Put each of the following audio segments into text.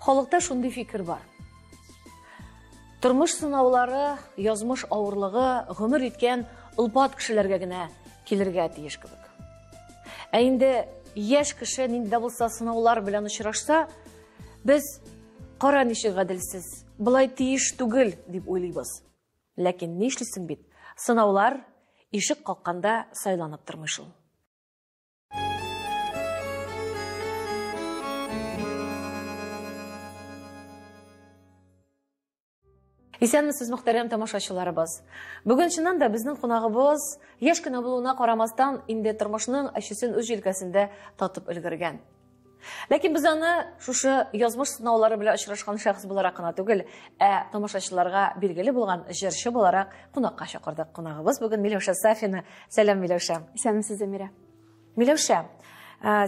Халыкта шундый фикер бар. Тормыш сынаулары, язмыш авырлыгы гомер иткән олпат кешеләргә генә килергә тиеш кебек. Ә инде яшь кеше нинди дә булса сынаулар белән очрашса, без кара ничек гаделсез, болай тиеш түгел дип уйлыйбыз. Ләкин нишлисең бит, сынаулар ишек какканда сайланып тормый шул. Исәнмесез, мөхтәрәм тамашачыларыбыз. Бүген чыннан да безнең кунагыбыз яшь кенә булуына карамастан, инде тормышның әчесен үз җилкәсендә татып өлгергән. Ләкин без аны шушы язмыш сынаулары белән очрашкан шәхес буларак кына түгел, ә тамашачыларга билгеле булган җырчы буларак кунакка чакырдык. Кунагыбыз бүген Миләүшә Сафина. Сәлам, Миләүшә. Исәнмесез, Әмирә. Миләүшә,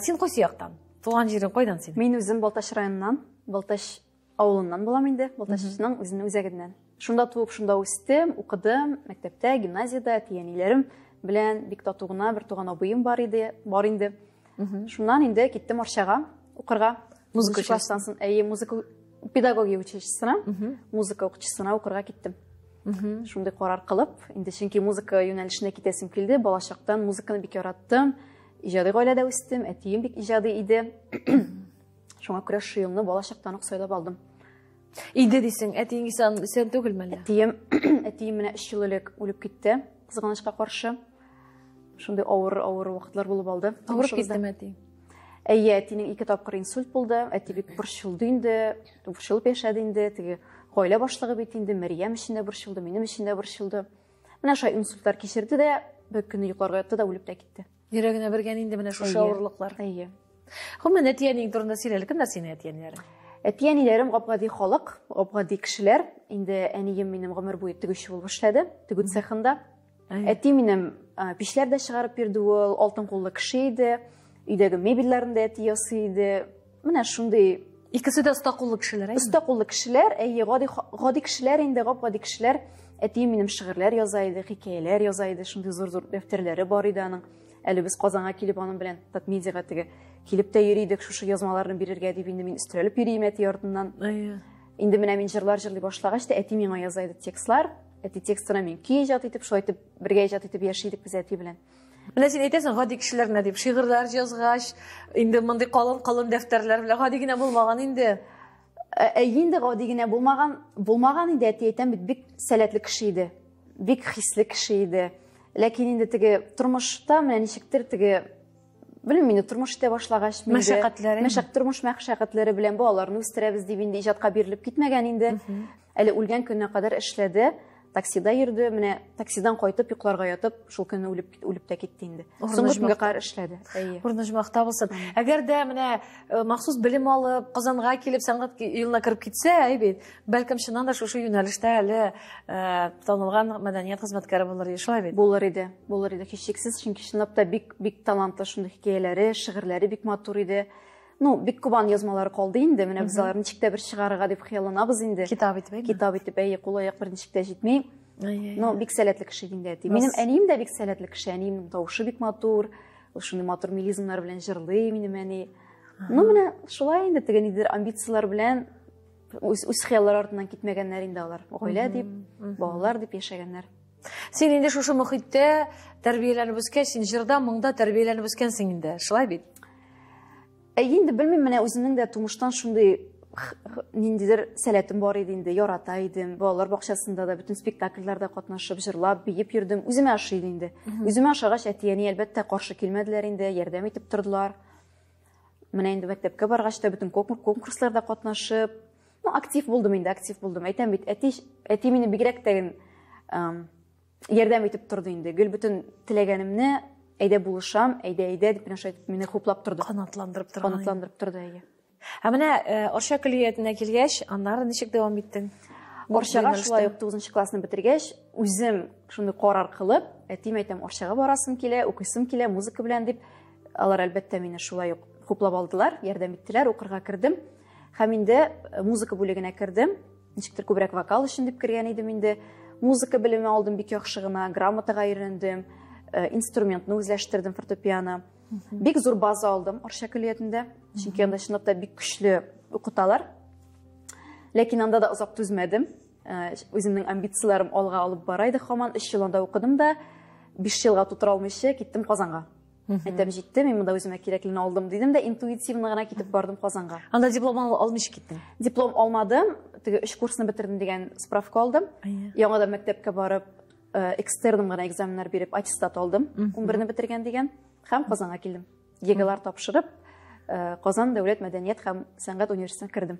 син кайсы яктан? Туган җирең кайдан син? Мин үзем Балтач районыннан, Балтач авылыннан булам инде, Балтачның үзенең үзәгеннән. Шунда туып, шунда үстем, укыдым, мәктәптә, гимназиядә, әти-әниләрем белән бик тату гына бер туган абыем бар иде, бар инде. Шуннан инде киттем Арчага укырга. Музыка класстан соң, әйе, музыка педагогия училищесына, музыка укытучысына укырга киттем. Шундый карар кылып, инде чөнки музыка юнәлешенә китәсем килде, балачактан музыканы бик яраттым. Иҗади гаиләдә үстем, әтием бик иҗади иде. Шуңа күрә шул юлны балачактан ук сайлап алдым. Иде дисең, әтиең исән, исән түгелме әллә? Әтием, әтием менә 3 ел элек үлеп китте, кызганычка каршы. Шундый авыр, авыр вакытлар булып алды. Авырып киттеме әти? Әйе, әтинең 2 тапкыр инсульт булды. Әти бик борчылды инде, борчылып яшәде инде. Теге гаилә башлыгы бит инде, Мәрьям өчен дә борчылды, минем өчен дә борчылды. Менә шулай инсультлар кичерде дә, бер көнне йокларга ятты да үлеп тә китте. Йөрәгенә бергән инде менә шушы авырлыклар. Әйе. Гомумән, әти-әниең турында сөйлә әле. Кемнәр синең әти-әниләрең? Әти-әниләрем гап-гади халык, гап-гади кешеләр. Инде әнием минем гомер буе тегүче булып эшләде, тегү цехында. Әти минем пичләр дә чыгарып бирде ул, алтын куллы кеше иде. Өйдәге мебельләрне дә әти ясый иде. Менә шундый. Икесе дә оста куллы кешеләр, әйеме? Оста куллы кешеләр, әйе, гади, гади кешеләр инде, гап-гади кешеләр. Әтием минем шигырьләр яза иде, хикәяләр яза иде, шундый зур-зур дәфтәрләре бар иде аның. Әле без Казанга килеп аның белән Татмедиага теге килеп тә йөри идек, шушы язмаларны бирергә дип инде мин өстерәлеп йөри идем әти артыннан. Әйе. Инде менә мин җырлар җырлый башлагач та әти миңа яза иде текстлар. Әти текстына мин көй иҗат итеп, шулай итеп бергә иҗат итеп яши идек без әти белән. Менә син әйтәсең, гади кешеләр генә дип, шигырьләр язгач, инде мондый калын-калын дәфтәрләр белән гади генә булмаган инде. Ә инде гади генә булмаган, булмаган инде, әти әйтәм бит, бик сәләтле кеше иде. Бик хисле кеше иде. Ләкин инде теге тормышта менә ничектер теге, белмим инде, тормыш итә башлагач, мәшәкатьләре, мәшәк тормыш мәшәкатьләре белән балаларны үстерәбез дип инде иҗатка бирелеп китмәгән инде. Әле үлгән көненә кадәр эшләде, таксида йөрде, менә таксидан кайтып йокларга ятып, шул көнне үлеп, үлеп тә китте инде. Соңгы көнгә кадәр эшләде. Әйе. Урыны оҗмахта булсын. Әгәр дә менә махсус белем алып, Казанга килеп сәнгать юлына кереп китсә, әй бит, бәлкем чыннан да шушы юнәлештә әле танылган мәдәният хезмәткәре булыр иде, шулай бит? Булыр иде, булыр иде, һичшиксез, чөнки чынлап та бик, бик талантлы, шундый хикәяләре, шигырьләре бик матур иде. Ну, бик күп аның язмалары калды инде. Менә без аларны ничек тә бер чыгарырга дип хыялланабыз инде. Китап итеп, әйме? Китап итеп, әйе, кул-аяк бер ничек тә җитми. Ну, бик сәләтле кеше иде инде әти. Минем әнием дә бик сәләтле кеше. Әниемнең тавышы бик матур. Ул шундый матур мелизмнар белән җырлый минем әни. Ну, менә шулай инде теге ниндидер амбицияләр белән үз, үз хыяллары артыннан китмәгәннәр инде алар. Гаилә дип, балалар дип яшәгәннәр. Син инде шушы мохиттә тәрбияләнеп үскәч, син җырда, моңда тәрбияләнеп үскәнсең инде, шулай бит? Әйе, инде белмим, менә үземнең дә тумыштан шундый ниндидер сәләтем бар иде инде, ярата идем. Балалар бакчасында да бөтен спектакльләрдә катнашып, җырлап, биеп йөрдем. Үземә ошый иде инде. Үземә ошагач, әти-әни әлбәттә каршы килмәделәр инде, ярдәм итеп тордылар. Менә инде мәктәпкә баргач та бөтен конкурсларда катнашып, ну, актив булдым инде, актив булдым. Әйтәм бит, әти, әти мине бигрәк тә ярдәм итеп торды инде. Гел бөтен теләгәнемне, әйдә булышам, әйдә, әйдә дип менә шулай итеп мине хуплап торды. Канатландырып торган. Канатландырып торды, әйе. Ә менә Арча көллиятенә килгәч, аннары ничек дәвам иттең? Арчага шулай ук 9 классны бетергәч, үзем шундый карар кылып, әтием әйтәм, Арчага барасым килә, укыйсым килә музыка белән дип, алар әлбәттә мине шулай ук хуплап алдылар, ярдәм иттеләр, укырга кердем. Һәм инде музыка бүлегенә кердем. Ничектер күбрәк вокал өчен дип кергән идем инде. Музыка белеме алдым бик яхшы гына, грамотага өйрәндем, инструментны үзләштердем, фортепиано. Бик зур база алдым Арча көллиятендә, чөнки анда чынлап та бик көчле укыталар. Ләкин анда да озак түзмәдем. Үземнең амбицияләрем алга алып бара иде һаман. 3 ел анда укыдым да, 5 елга тутыра алмыйча киттем Казанга. Әйтәм, җитте, мин монда үземә кирәклене алдым дидем дә, интуитивно гына китеп бардым Казанга. Анда диплом алмыйча киттең? Диплом алмадым, теге 3 курсны бетердем дигән справка алдым. Яңадан мәктәпкә барып, экстерном гына экзаменнар биреп, аттестат алдым, 11-не бетергән дигән, һәм Казанга килдем. ЕГЭлар тапшырып, Казан дәүләт мәдәният һәм сәнгать университетына кердем.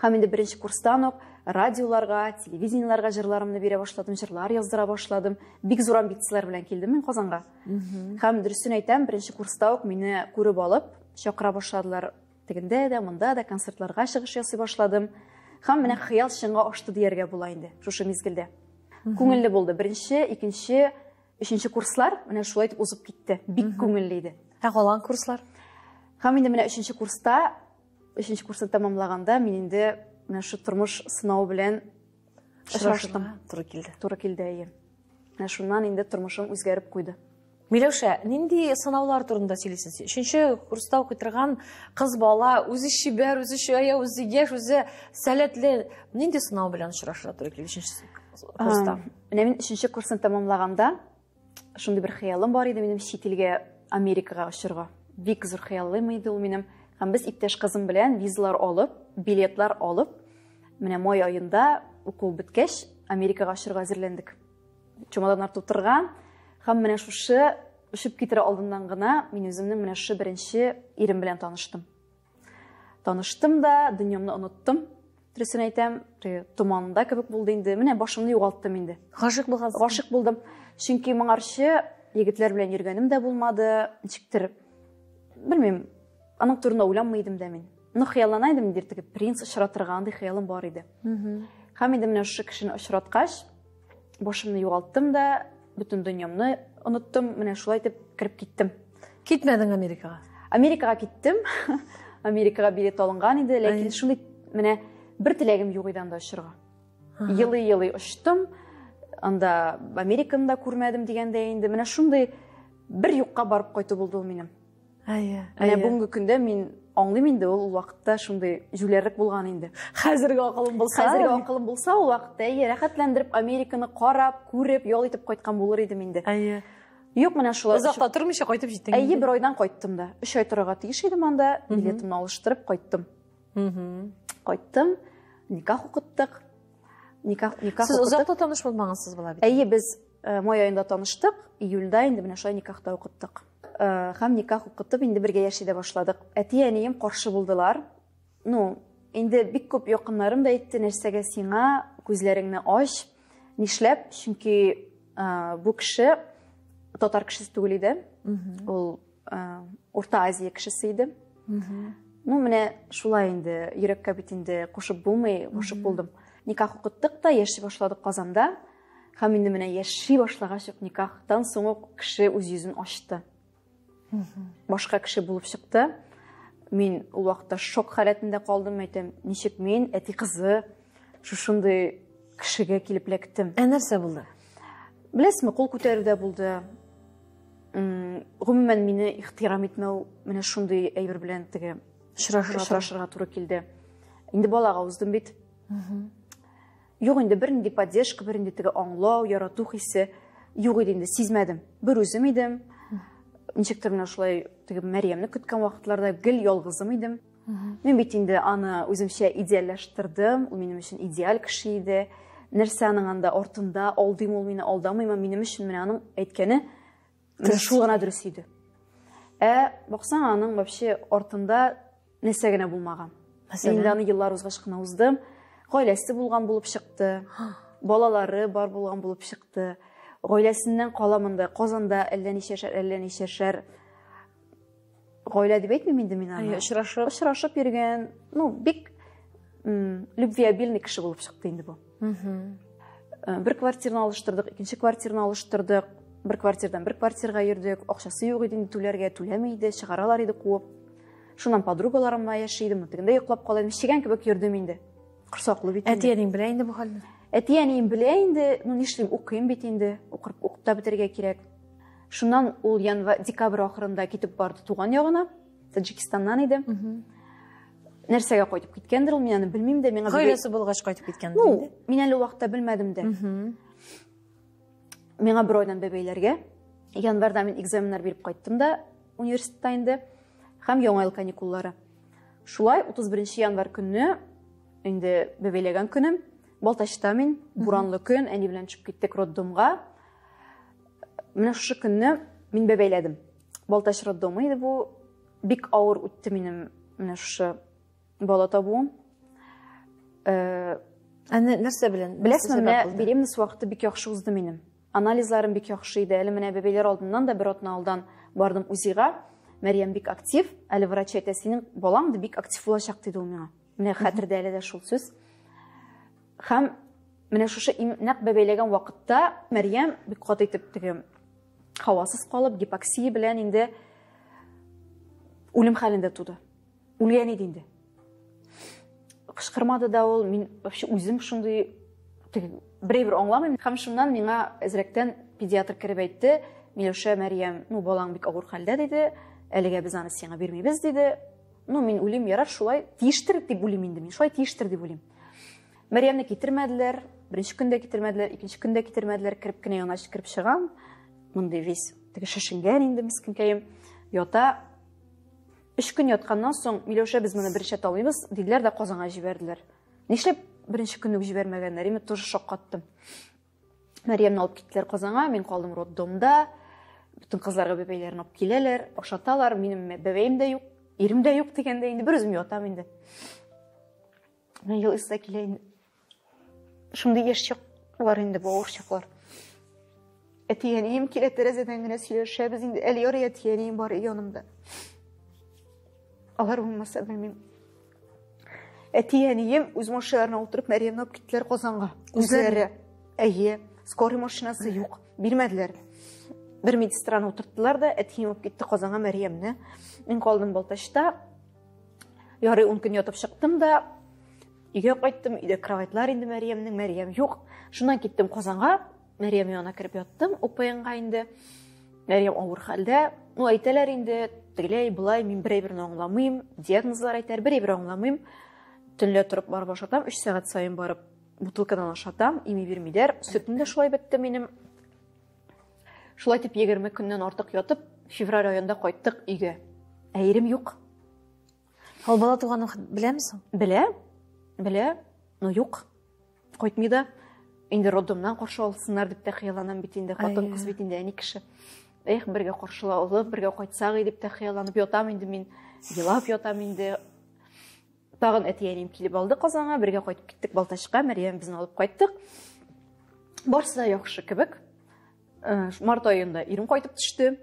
Һәм инде беренче курстан ук радиоларга, телевидениеларга җырларымны бирә башладым, җырлар яздыра башладым. Бик зур амбицияләр белән килдем мин Казанга. Һәм дөресен әйтәм, беренче курста ук мине күреп алып, чакыра башладылар. Тегендә дә, монда да концертларга чыгыш ясый башладым. Һәм менә хыял чынга ашты дияргә була инде шушы мизгелдә. Күңелле булды. Беренче, икенче, өченче курслар менә шулай итеп узып китте. Бик күңелле иде. Ә калган курслар? Һәм инде менә өченче курста, өченче курсны тәмамлаганда мин инде менә шу тормыш сынавы белән очраштым. Туры килде. Туры килде, әйе. Менә шуннан инде тормышым үзгәреп куйды. Миләүшә, нинди сынаулар турында сөйлисез? Өченче курста укый торган кыз бала, үзе чибәр, үзе чая, үзе яшь, үзе сәләтле. Нинди сынау белән очрашырга туры килде өченче курста? Менә мин өченче курсны тәмамлаганда шундый бер хыялым бар иде минем чит илгә, Америкага очырга. Бик зур хыялым иде ул минем. Һәм без иптәш кызым белән визалар алып, билетлар алып, менә май аенда уку беткәч, Америкага очырга әзерләндек. Чемоданнар тутырган һәм менә шушы очып китер алдыннан гына мин үземнең менә шушы беренче ирем белән таныштым. Таныштым да, дөньямны оныттым. Дөресен әйтәм, томанда кебек булды инде. Менә башымны югалттым инде. Гашыйк булгансың. Гашыйк булдым. Чөнки моңарчы егетләр белән йөргәнем дә булмады. Ничектер, белмим, аның турында уйланмый идем дә мин. Ну, хыяллана идем, ниндидер теге принц очратырга, андый хыялым бар иде. Һәм инде менә шушы кешене очраткач, башымны югалттым да, бөтен дөньямны оныттым. Менә шулай итеп кереп киттем. Китмәдең Америкага? Америкага киттем. Америкага билет алынган иде, ләкин шундый менә бер теләгем юк иде анда очырга. Елый-елый очтым. Анда Американы да күрмәдем дигәндә инде менә шундый бер юкка барып кайту булды ул минем. Әйе. Менә бүгенге көндә мин аңлыйм инде, ул вакытта шундый җүләрлек булган инде. Хәзерге акылым булса. Хәзерге акылым булса, ул вакытта әйе, рәхәтләндереп Американы карап, күреп, ял итеп кайткан булыр идем инде. Әйе. Юк, менә шулай. Озак та тормыйча кайтып җиттең. Әйе, бер айдан кайттым да. 3 ай торырга тиеш идем анда, билетымны алыштырып кайттым. Кайттым, никах укыттык. Никах, никах. Сез озак та таныш булмагансыз була бит. Әйе, без май аенда таныштык, июльдә инде менә шулай никахта укыттык. Һәм никах укытып инде бергә яши дә башладык. Әти-әнием каршы булдылар. Ну, инде бик күп якыннарым да әйтте, нәрсәгә сиңа, күзләреңне ач. Нишләп? Чөнки бу кеше татар кешесе түгел иде. Ул Урта Азия кешесе иде. Ну, менә шулай инде, йөрәккә бит инде кушып булмый, гашык булдым. Никах укыттык та, яши башладык Казанда. Һәм инде менә яши башлагач ук никахтан соң ук кеше үз йөзен ачты. Башка кеше булып чыкты. Мин ул вакытта шок халәтендә калдым, әйтәм, ничек мин, әти кызы, шушындый кешегә килеп эләктем. Ә нәрсә булды? Беләсезме, кул күтәрү дә булды. Гомумән, мине ихтирам итмәү, менә шундый әйбер белән теге очрашырга туры килде. Инде балага уздым бит. Юк инде, бернинди поддержка, бернинди теге аңлау, ярату хисе юк иде инде, сизмәдем. Бер үзем идем. Ничектер менә шулай теге Мәрьямне көткән вакытларда гел ялгызым идем. Мин бит инде аны үземчә идеальләштердем, ул минем өчен идеаль кеше иде. Нәрсә аның анда артында, алдыйм ул мине, алдамыймы, минем өчен менә аның әйткәне менә шул гына дөрес иде. Ә баксаң, аның вообще артында нәрсә генә булмаган. Мәсәлән? Инде аны еллар узгач кына уздым. Гаиләсе булган булып чыкты. Балалары бар булган булып чыкты. Гаиләсеннән кала монда Казанда әллә ничәшәр, әллә ничәшәр гаилә дип әйтмим инде мин аны. Әйе, очрашып. Очрашып йөргән, ну, бик любвеобильный кеше булып чыкты инде бу. Бер квартираны алыштырдык, икенче квартираны алыштырдык. Бер квартирдан бер квартирга йөрдек. Акчасы юк иде инде түләргә, түләми иде, чыгаралар иде куып. Шуннан подругаларымла яши идем, тегендә йоклап кала идем. Чегән кебек йөрдем инде. Корсаклы бит инде. Әти-әниең белә инде бу хәлне? Әти-әнием белә инде, ну нишлим, укыйм бит инде, укып, укып та бетерергә кирәк. Шуннан ул январь, декабрь ахырында китеп барды туган ягына, Таджикистаннан иде. Нәрсәгә кайтып киткәндер ул, мин аны белмим дә, миңа Гаиләсе булгач кайтып киткәндер Ну, мин әле ул вакытта белмәдем дә. Миңа бер айдан бәбәйләргә. Январьда мин экзаменнар биреп кайттым да университетта инде. Һәм яңа ел каникуллары. Шулай 31 январь көнне инде бәбәйләгән көнем. Балтачта мин, буранлы көн, әни белән төшеп киттек роддомга. Менә шушы көнне мин бәбәйләдем. Балтач роддомы иде бу. Бик авыр үтте минем менә шушы бала табуым. Ә нәрсә белән? Беләсезме, менә беременность вакыты бик яхшы узды минем. Анализларым бик яхшы иде. Әле менә бәбәйләр алдыннан да бер атна алдан бардым УЗИга. Мәрьям бик актив. Әле врач әйтә, синең балаң да бик актив булачак, диде ул миңа. Менә хәтердә әле дә шул сүз. Һәм менә шушы нәкъ бәбәйләгән вакытта Мәрьям бик каты итеп теге һавасыз калып, гипоксия белән инде үлем хәлендә туды. Үлгән иде инде. Кычкырмады да ул, мин вообще үзем шундый бер аңламыйм. Һәм шуннан миңа әзрәктән педиатр кереп әйтте, Миләүшә, Мәрьям, ну балаң бик авыр хәлдә диде, әлегә без аны сиңа бирмибез диде. Ну мин уйлыйм, ярар, шулай тиештер дип уйлыйм инде мин, шулай тиештер дип уйлыйм. Мәрьямне китермәделәр, беренче көндә китермәделәр, икенче көндә китермәделәр, кереп кенә яңа кереп чыгам. Мондый весь теге шешенгән инде мескенкәем. Ята. Өч көн ятканнан соң, Миләүшә, без моны беренче талмыйбыз, диделәр дә Казанга җибәрделәр. Нишләп беренче көнне үк җибәрмәгәннәр? Мин тоже шаккаттым. Мәрьямне алып киттеләр Казанга, мин калдым роддомда. Бөтен кызларга бәбәйләрен алып киләләр, ашаталар. Минем бәбәем дә юк, ирем дә юк дигәндә инде бер үзем ятам инде. Менә елыйсы да килә инде. Шундый яшь чаклар инде бу авыр чаклар. Әти-әнием килә, тәрәзәдән генә сөйләшәбез инде. Әле ярый әти-әнием бар янымда. Алар булмаса белмим. Әти-әнием үз машиналарына утырып Мәрьямне алып киттеләр Казанга. Үзләре. Әйе, скорый машинасы юк, бирмәделәр. Бер медсестраны утырттылар да, әтием алып китте Казанга Мәрьямне. Мин калдым Балтачта. Ярый 10 көн ятып чыктым да, өйгә кайттым. Өйдә кроватьлар инде Мәрьямнең, Мәрьям юк. Шуннан киттем Казанга. Мәрьям янына кереп яттым, ОПНга инде. Мәрьям авыр хәлдә. Ну, әйтәләр инде, тегеләй, болай, мин бер әйберне аңламыйм. Диагнозлар әйтәләр, бер әйбер аңламыйм. Төнлә торып барып ашатам, 3 сәгать саен барып бутылкадан ашатам, ими бирмиләр. Сөтем дә шулай бетте минем. Шулай итеп 20 көннән артык ятып, февраль аенда кайттык өйгә. Ә ирем юк. Ул бала туганын беләме соң? Белә, белә, но юк. Кайтмый да. Инде роддомнан каршы алсыннар дип тә хыялланам бит инде. Хатын-кыз бит инде, әни кеше. Эх, бергә каршыла алып, бергә кайтсак дип тә хыялланып ятам инде мин. Елап ятам инде. Тагын әти-әнием килеп алды Казанга, бергә кайтып киттек Балтачка, Мәрьям безне алып кайттык. Барысы да яхшы кебек. Март аенда ирем кайтып төште.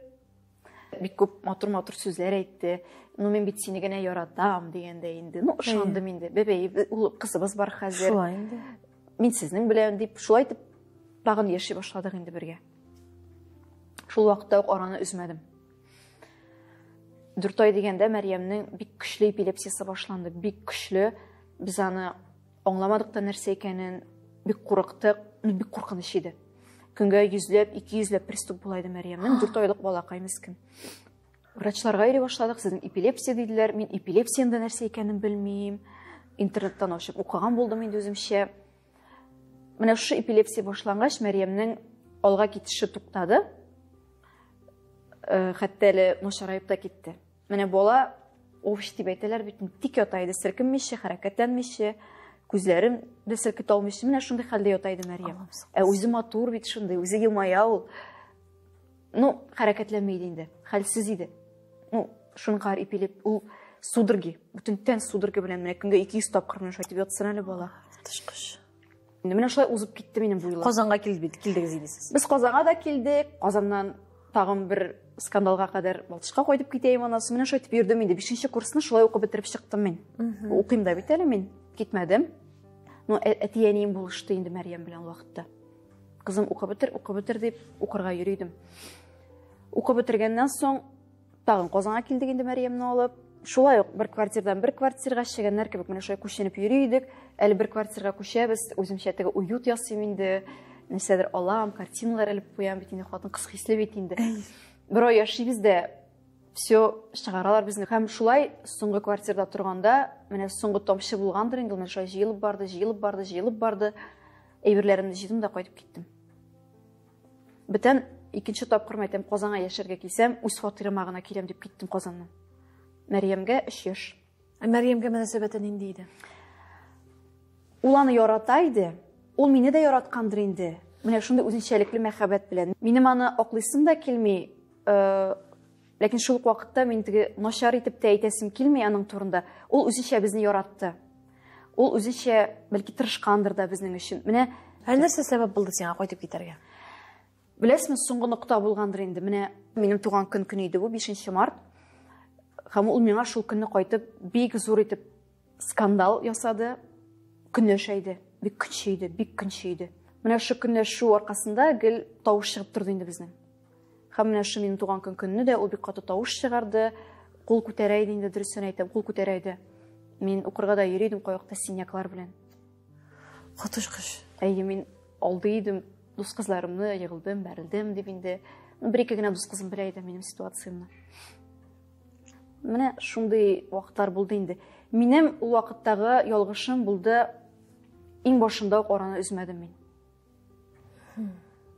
Бик күп матур-матур сүзләр әйтте. Ну, мин бит сине генә яратам дигәндә инде. Ну, ышандым инде. Бәбәй, ул кызыбыз бар хәзер. Шулай инде. Мин сезнең белән дип, шулай итеп тагын яши башладык инде бергә. Шул вакытта ук араны өзмәдем. 4 ай дигәндә Мәрьямнең бик көчле эпилепсиясе башланды. Бик көчле. Без аны аңламадык та нәрсә икәнен, бик курыктык, ну, бик куркыныч иде. Көнгә йөзләп, ике йөзләп приступ була иде Мәрьямнең, 4 айлык балакай мескен. Врачларга йөри башладык, сезнең эпилепсия диделәр. Мин эпилепсиянең дә нәрсә икәнен белмим. Интернеттан ачып укыган булдым инде үземчә. Менә шушы эпилепсия башлангач, Мәрьямнең алга китеше туктады. Хәтта әле начараеп та китте. Менә бала овощ дип әйтәләр бит, тик ята иде, селкенмичә, хәрәкәтләнмичә, күзләрен дә селкетә алмыйча, менә шундый хәлдә ята иде Мәрьям. Ә үзе матур бит шундый, үзе елмая ул. Ну, хәрәкәтләнми иде инде, хәлсез иде. Ну, шуның кадәр эпилеп, ул судороги, бөтен тән судороги белән менә көнгә 200 тапкыр менә шулай итеп ятсын әле бала. Тышкыш. Инде менә шулай узып китте минем бу еллар. Казанга килде бит, килдегез инде сез. Без Казанга да килдек, Казаннан тагын бер скандалга кадәр Балтачка кайтып китәем анасы. Менә шулай итеп йөрдем инде. 5 курсны шулай укып бетереп чыктым мин. Укыйм да бит әле мин, китмәдем. Ну, әти-әнием булышты инде Мәрьям белән ул вакытта. Кызым, укып бетер, укып бетер дип укырга йөри идем. Укып бетергәннән соң тагын Казанга килдек инде Мәрьямне алып. Шулай ук бер квартирдан бер квартирга чегәннәр кебек менә шулай күченеп йөри идек. Әле бер квартирга күчәбез, үземчә теге уют ясыйм инде, нәрсәдер алам, картиналар элеп куям бит инде, хатын кыз хисле бит инде. Бер ай яшибез дә, Все, чыгаралар безне. Һәм шулай соңгы квартирада торганда, менә соңгы тамчы булгандыр инде, ул менә шулай җыелып барды, җыелып барды, җыелып барды. Әйберләремне җыйдым да кайтып киттем. Бүтән икенче тапкыр мәйтәм, Казанга яшәргә килсәм, үз фатирыма гына киләм дип киттем Казаннан. Мәрьямгә 3 яшь. Ә Мәрьямгә мөнәсәбәте нинди иде? Ул аны ярата иде. Ул мине дә яраткандыр инде. Менә шундый үзенчәлекле мәхәббәт белән. Минем аны аклыйсым да килми, ләкин шул ук вакытта мин теге начар итеп тә әйтәсем килми аның турында. Ул үзенчә безне яратты. Ул үзенчә бәлки тырышкандыр да безнең өчен. Менә Ә нәрсә сәбәп булды сиңа кайтып китәргә? Беләсезме, соңгы нокта булгандыр инде. Менә минем туган көн көне иде бу, 5 март. Һәм ул миңа шул көнне кайтып бик зур итеп скандал ясады. Көнләшә иде, бик көнче иде, бик көнче иде. Менә шул көнләшү аркасында гел тавыш чыгып торды инде безнең. Һәм менә шул минем туган көн көнне дә ул бик каты тавыш чыгарды. Кул күтәрә иде инде, дөресен әйтәм, кул күтәрә иде. Мин укырга да йөри идем кайвакытта синяклар белән. Коточкыч. Әйе, мин алдый идем дус кызларымны, егылдым, бәрелдем дип инде. Бер-ике генә дус кызым белә иде минем ситуациямне. Менә шундый вакытлар булды инде. Минем ул вакыттагы ялгышым булды, иң башында ук араны өзмәдем мин.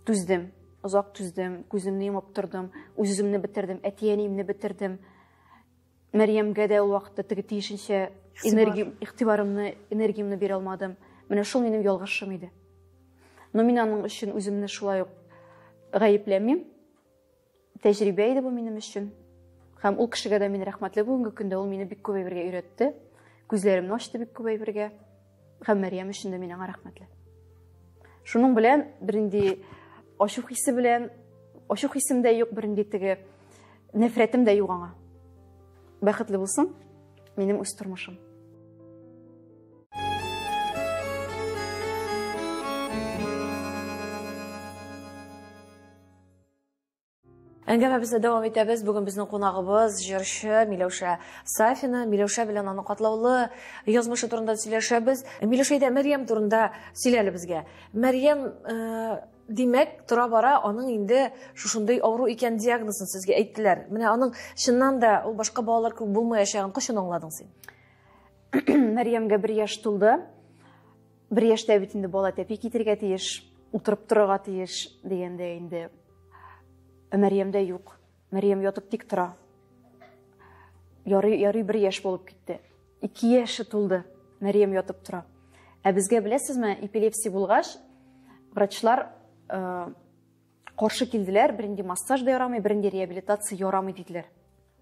Түздем, озак түздем, күземне йомып тордым, үз-үземне бетердем, әти-әниемне бетердем. Мәрьямгә дә ул вакытта теге тиешенчә энергия, игътибарымны, энергиямне бирә алмадым. Менә шул минем ялгышым иде. Но мин аның өчен үземне шулай ук гаепләмим. Тәҗрибә иде бу минем өчен. Һәм ул кешегә дә мин рәхмәтле бүгенге көндә, ул мине бик күп әйбергә өйрәтте. Күзләремне ачты бик күп әйбергә. Һәм Мәрьям өчен дә мин аңа рәхмәтле. Шуның белән бернинди ачу хисе белән, ачу хисем дә юк, бернинди теге нәфрәтем дә юк аңа. Бәхетле булсын минем үз тормышым. Әңгәмәбезне дәвам итәбез. Бүген безнең кунагыбыз җырчы Миләүшә Сафина. Миләүшә белән аның катлаулы язмышы турында сөйләшәбез. Миләүшә, әйдә, Мәрьям турында сөйлә әле безгә. Мәрьям, димәк, тора-бара аның инде шушындый авыру икән диагнозын сезгә әйттеләр. Менә аның чыннан да ул башка балалар кебек булмаячагын кайчан аңладың син? Мәрьямгә 1 яшь тулды. 1 яшьтә бит инде бала тәпи китергә тиеш, утырып торырга тиеш дигәндә инде. Мәрьямдә юк. Мәрьям ятып тик тора. Ярый, ярый 1 яшь булып китте. 2 яше тулды. Мәрьям ятып тора. Ә безгә беләсезме, эпилепсия булгач, врачлар каршы килделәр, бернинди массаж да ярамый, бернинди реабилитация ярамый диделәр.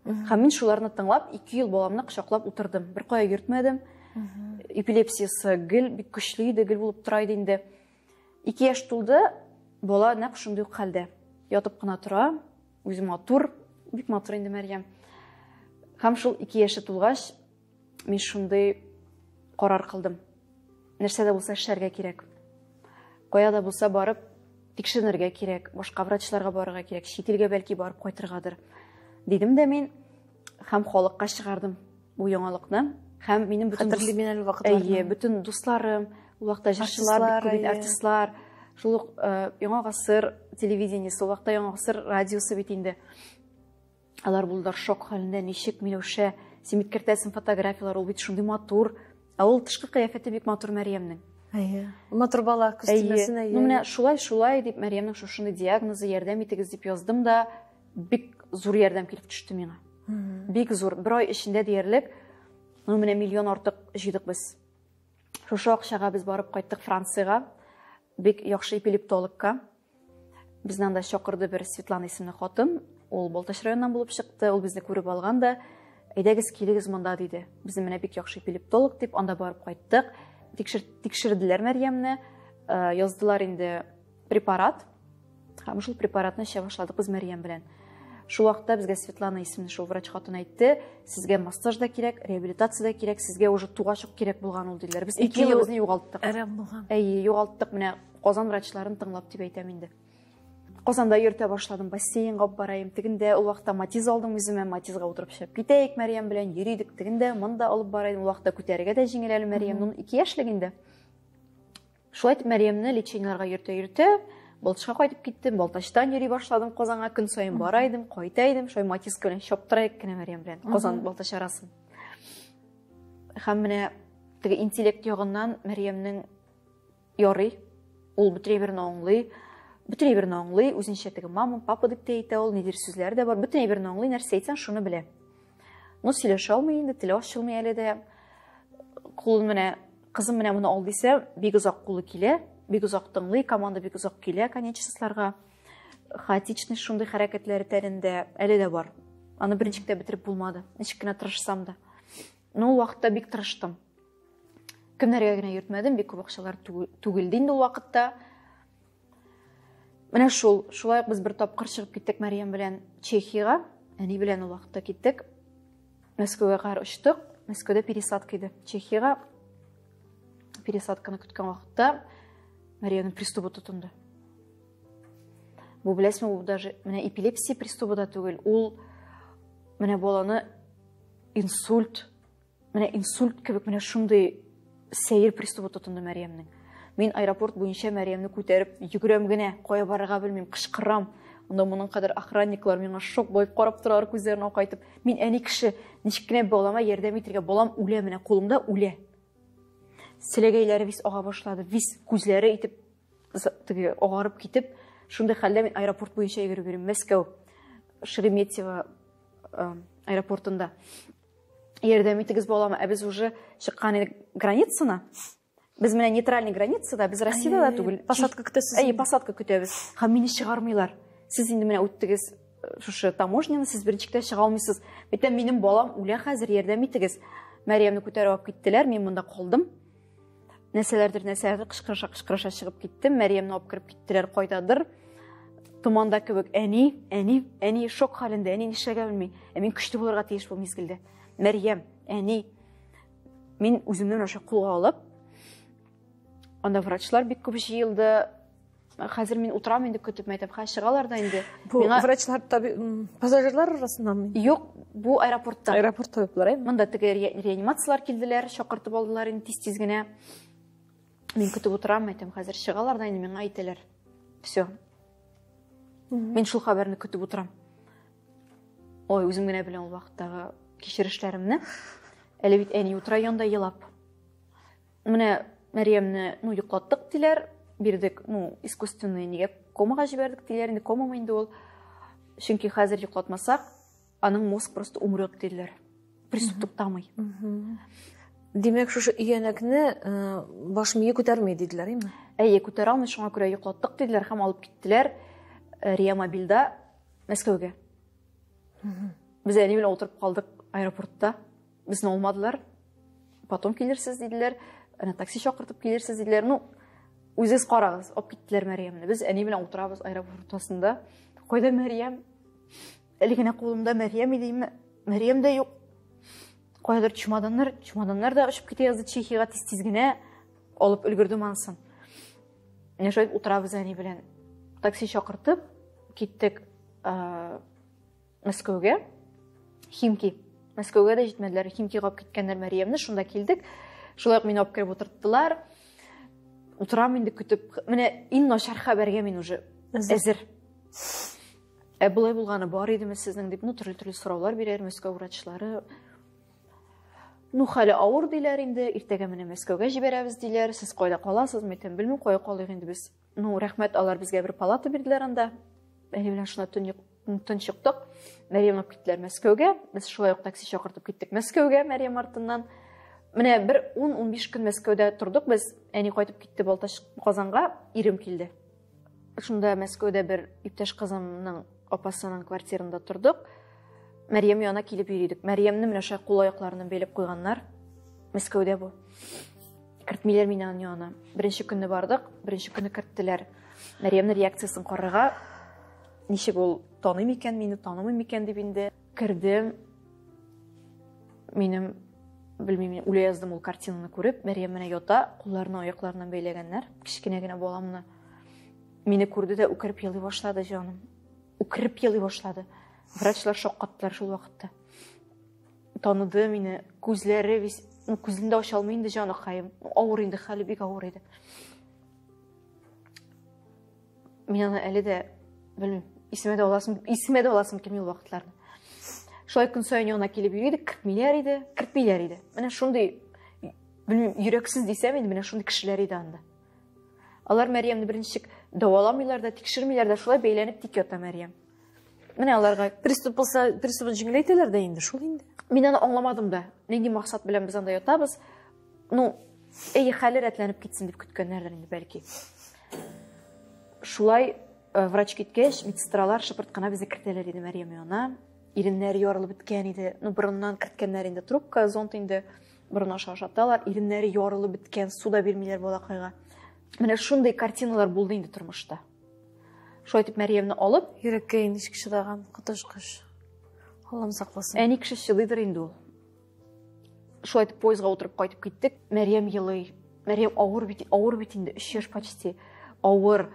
Һәм мин шуларны тыңлап, 2 ел баламны кочаклап утырдым. Бер кая йөртмәдем. Эпилепсиясе гел бик көчле иде, гел булып тора иде инде. 2 яшь тулды, бала нәкъ шундый ук хәлдә. Ятып кына тора, үзе матур, бик матур инде Мәрьям. Һәм шул 2 яше тулгач, мин шундый карар кылдым. Нәрсә дә булса эшләргә кирәк. Кая да булса барып тикшеренергә кирәк, башка врачларга барырга кирәк, чит илгә бәлки барып кайтыргадыр. Дидем дә мин һәм халыкка чыгардым бу яңалыкны. Һәм минем бөтен Хәтерлим мин әле вакытларны. Әйе, бөтен дусларым, ул вакытта җырчылар, бик күп бит, Артистлар, әйе. артистлар, шул ук Яңа гасыр телевидениесе, ул вакытта Яңа гасыр радиосы бит инде. Алар булдылар шок хәлендә, ничек Миләүшә, син бит кертәсең фотографияләр, ул бит шундый матур. Ә ул тышкы кыяфәте бик матур Мәрьямнең. Әйе. Матур бала, күз Әйе. тимәсен, әйе. Ну, менә шулай, шулай дип Мәрьямнең шушындый диагнозы, ярдәм итегез дип яздым да, бик зур ярдәм килеп төште миңа. Бик зур. Бер ай эчендә диярлек, ну, менә миллион артык җыйдык без. Шушы акчага без барып кайттык Франциягә, бик яхшы эпилептологка. Безне анда чакырды бер Светлана исемле хатын. Ул Балтач районыннан булып чыкты, ул безне күреп алган да, әйдәгез, килегез монда диде. Безне менә бик яхшы эпилептолог дип анда барып кайттык. Тикшерделәр Мәрьямне, яздылар инде препарат. Һәм шул препаратны эчә башладык без Мәрьям белән. Шул вакытта безгә Светлана исемле шул врач хатын әйтте, сезгә массаж да кирәк, реабилитация да кирәк, сезгә уже тугач ук кирәк булган ул диделәр. Без Ике ике ел ел безне югалттык. Әрәм булган. Әйе, югалттык. Менә Казан врачларын тыңлап дип әйтәм инде. Казанда йөртә башладым, бассейнга алып барайым. Тегендә ул вакытта Матиз алдым үземә, Матизга утырып чыгып китәйек Мәрьям белән, йөридек. Тегендә монда алып барайым. Ул вакытта күтәрергә дә җиңел әле Мәрьямнең 2 яшьлек инде. Шулай итеп Мәрьямне лечениеләргә йөртә-йөртә, Балтачка кайтып киттем, Балтачтан йөри башладым Казанга, көн саен бара идем, кайта идем, шулай Матиска белән чаптыра идек кенә Мәрьям белән, Казан Балтач арасын. Һәм менә теге интеллект ягыннан Мәрьямнең ярый, ул бөтен әйберне аңлый, бөтен әйберне аңлый, үзенчә теге мама, папа дип тә әйтә ул, нидер сүзләре дә бар, бөтен әйберне аңлый, нәрсә әйтсәң, шуны белә. Ну, сөйләшә алмый инде, теле ачылмый әле дә. Кулын менә, кызым менә моны ал дисә, бик озак кулы килә, бик озак тыңлый, команда бик озак килә конечностьларга. Хаотичный шундый хәрәкәтләре тәнендә әле дә бар. Аны берничек тә бетереп булмады, ничек кенә тырышсам да. Но ул вакытта бик тырыштым. Кемнәргә генә йөртмәдем, бик күп акчалар түгелде инде ул вакытта. Менә шул, шулай ук без бер тапкыр чыгып киттек Мәрьям белән Чехиягә. Әни белән ул вакытта киттек. Мәскәүгә кадәр очтык. Мәскәүдә пересадка иде. Чехиягә пересадканы көткән вакытта Мәрьямнең приступы тотынды. Бу беләсезме, бу даже менә эпилепсия приступы да түгел. Ул менә баланы инсульт Менә инсульт кебек менә шундый сәер приступы тотынды Мәрьямнең. Мин аэропорт буенча Мәрьямне күтәреп йөгерәм генә, кая барырга белмим, кычкырам. Анда моның кадәр охранниклар миңа шок булып карап торалар, күзләрен акайтып. Мин әни кеше, ничек кенә балама ярдәм итәргә, балам үлә менә кулымда үлә. Селәгәйләре вис ага башлады, вис күзләре итеп теге агарып китеп, шундый хәлдә мин аэропорт буенча йөгереп йөрим. Мәскәү Шереметьево аэропортында. Ярдәм итегез балама, ә без уже чыккан идек границаны. Без менә нейтральный границада, без Россиядә дә түгел. Посадка көтәсез. Әйе, посадка көтәбез. Һәм мине чыгармыйлар. Сез инде менә үттегез э, шушы таможняны, сез берничек тә чыга алмыйсыз. Әйтәм, минем балам үлә хәзер, ярдәм итегез. Мәрьямне күтәреп алып киттеләр, мин монда калдым. Нәрсәләрдер, нәрсәләрдер кычкырыша, кычкырыша чыгып киттем. Мәрьямне алып кереп киттеләр кайдадыр. Томанда кебек әни, әни, әни шок хәлендә, әни нишләргә белми. Ә мин көчле булырга тиеш бу мизгелдә. Мәрьям, әни. Мин үземне менә шулай кулга алып, анда врачлар бик күп җыелды. Хәзер мин утырам инде көтеп, мәйтәм, хәзер чыгалар да инде. Бу Миңа... врачлар таби пассажирлар арасыннанмы? Юк, бу аэропортта. Аэропорт табиблары, әйме? Монда теге реанимацияләр килделәр, чакыртып алдылар инде тиз-тиз генә. Мин көтеп утырам, мәйтәм, хәзер чыгалар да инде миңа әйтәләр. Все. Мин шул хәбәрне көтеп утырам. Ой, үзем генә беләм ул вакыттагы кичерешләремне. Әле бит әни утыра янда елап. Менә Мәрьямне, ну, йоклаттык диләр, бирдек, ну, искусственный нигә комага җибәрдек диләр, инде комамы инде ул. Чөнки хәзер йоклатмасак, аның мозг просто умрет диделәр. Приступ туктамый. Димәк, шушы өянәкне э, баш мие күтәрми диделәр, әйме? Әйе, күтәрә алмый, шуңа күрә йоклаттык диделәр һәм алып киттеләр э, реамобильдә Мәскәүгә. Без әни белән утырып калдык аэропортта. Безне алмадылар. Потом килерсез диделәр. Әнә такси чакыртып килерсез диделәр. Ну, үзегез карагыз, алып киттеләр Мәрьямне. Без әни белән утырабыз аэропорт уртасында. Кайда Мәрьям? Әле генә кулымда Мәрьям иде, Мәрьям дә юк. Кайдадыр чемоданнар, чемоданнар да очып китә язды Чехиягә тиз-тиз генә алып өлгердем анысын. Менә шулай утырабыз әни белән. Такси чакыртып киттек. Мәскәүгә, Химки. Мәскәүгә дә җитмәделәр, Химкига алып киткәннәр Мәрьямне, шунда килдек. Шулай ук мине алып кереп утырттылар. Утырам инде көтеп. Менә иң начар хәбәргә мин уже әзер. Ә болай булганы бар идеме сезнең дип, ну төрле-төрле сораулар бирәләр Мәскәү врачлары. Ну, хәле авыр диләр инде, иртәгә менә Мәскәүгә җибәрәбез диләр. Сез кайда каласыз? Мин әйтәм, белмим, кая калыйк инде без. Ну, рәхмәт, алар безгә бер палата бирделәр анда. Әни белән шунда төн төн чыктык. Мәрьям алып киттеләр Мәскәүгә. Без шулай ук такси чакыртып киттек Мәскәүгә Мәрьям артыннан. Менә бер 10-15 көн Мәскәүдә тордык без. Әни кайтып китте Балтач Казанга, ирем килде. Шунда Мәскәүдә бер иптәш кызымның апасының квартирында тордык. Мәрьям янына килеп йөридек. Мәрьямне менә шулай кул аякларыннан бәйләп куйганнар. Мәскәүдә бу. Кертмиләр мине аның янына. Беренче көнне бардык, беренче көнне керттеләр. Мәрьямнең реакциясен карарга, ничек ул таный микән мине, танымый микән дип инде кердем. Минем белмим, мин үлә яздым ул картинаны күреп. Мәрьям менә ята, кулларына, аякларына бәйләгәннәр, кечкенә генә баламны. Мине күрде дә үкереп елый башлады, җаным. Үкереп елый башлады. Врачлар шаккаттылар шул вакытта. Таныды мине, күзләре вис, ну, күзен дә ача алмый инде җаныкаем. Авыр инде, хәле бик авыр иде. Мин аны әле дә белмим, исемә дә аласым, исемә дә аласым килми ул вакытларны. Шулай көн саен янына килеп йөри идек, кертмиләр иде, кертмиләр иде. Менә шундый, белмим, йөрәксез дисәм инде, менә шундый кешеләр иде анда. Алар Мәрьямне беренче дәваламыйлар да, тикшермиләр дә, шулай бәйләнеп тик ята Мәрьям. Менә аларга приступ булса, приступын җиңеләйтәләр дә инде, шул инде. Мин аны аңламадым да. Нинди максат белән без анда ятабыз? Ну, әйе, хәле рәтләнеп китсен дип көткәннәрдер инде бәлки. Шулай э, врач киткәч, медсестралар шыпырт кына безне кертәләр иде Мәрьям янына. Иреннәре ярылып беткән иде. Ну, борыннан керткәннәр инде трубка, зонд инде борын аша ашаталар. Иреннәре ярылып беткән, су да бирмиләр балакайга. Менә шундый картиналар булды инде тормышта. Шулай итеп Мәрьямне алып, йөрәккә ничек чыдаган, коточкыч. Аллам сакласын. Әни кеше чыдыйдыр инде ул. Шулай итеп поездга утырып кайтып киттек. Мәрьям елый. Мәрьям авыр бит, авыр бит инде, 3 яшь почти. Авыр.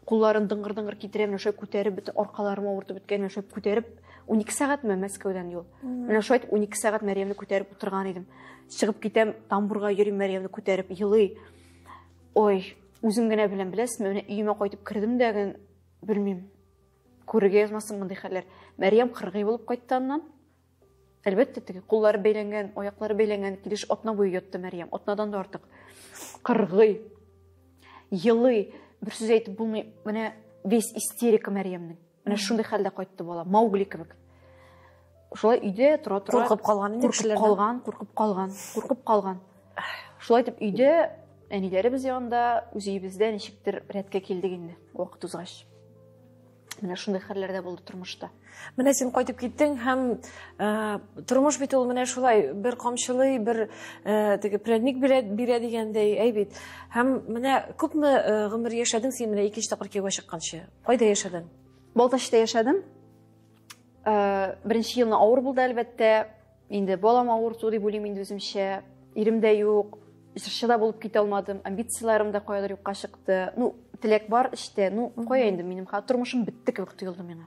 Кулларын дыңгыр-дыңгыр китерә, менә шулай күтәреп, бөтен аркаларым авыртып беткән, менә шулай күтәреп 12 сәгатьме Мәскәүдән юл. Менә шулай итеп 12 сәгать Мәрьямне күтәреп утырган идем. Чыгып китәм, тамбурга йөрим Мәрьямне күтәреп, елый. Ой, үзем генә беләм, беләсезме, менә өемә кайтып кердем дә, белмим. Күрергә язмасын мондый хәлләр. Мәрьям кыргый булып кайтты аннан. Әлбәттә, теге куллары бәйләнгән, аяклары бәйләнгән килеш атна буе ятты Мәрьям, атнадан да артык. Кыргый, елый, бер сүз әйтеп булмый. Менә весь истерика Мәрьямнең. Менә шундый хәлдә кайтты бала, Маугли кебек. Шулай өйдә тора-тора. Куркып калган инде кешеләрдән. Куркып калган, куркып калган, куркып калган. Шулай итеп өйдә әниләребез янында, үз өебездә ничектер рәткә килдек инде, вакыт узгач. Менә шундый хәлләр дә булды тормышта. Менә син кайтып киттең һәм э, тормыш бит ул менә шулай бер камчылый, бер э, теге прәнник бирә, бирә дигәндәй, әй бит. Һәм менә күпме э, гомер яшәдең син менә икенче тапкыр кияүгә чыкканчы? Кайда яшәдең? Балтачта яшәдем. Э, беренче елны авыр булды әлбәттә. Инде балам авырту дип уйлыйм инде үземчә. Ирем дә юк, җырчы да булып китә алмадым, амбицияләрем дә каядыр юкка чыкты. Ну, теләк бар эчтә, ну, кая инде минем тормышым бетте кебек тоелды миңа.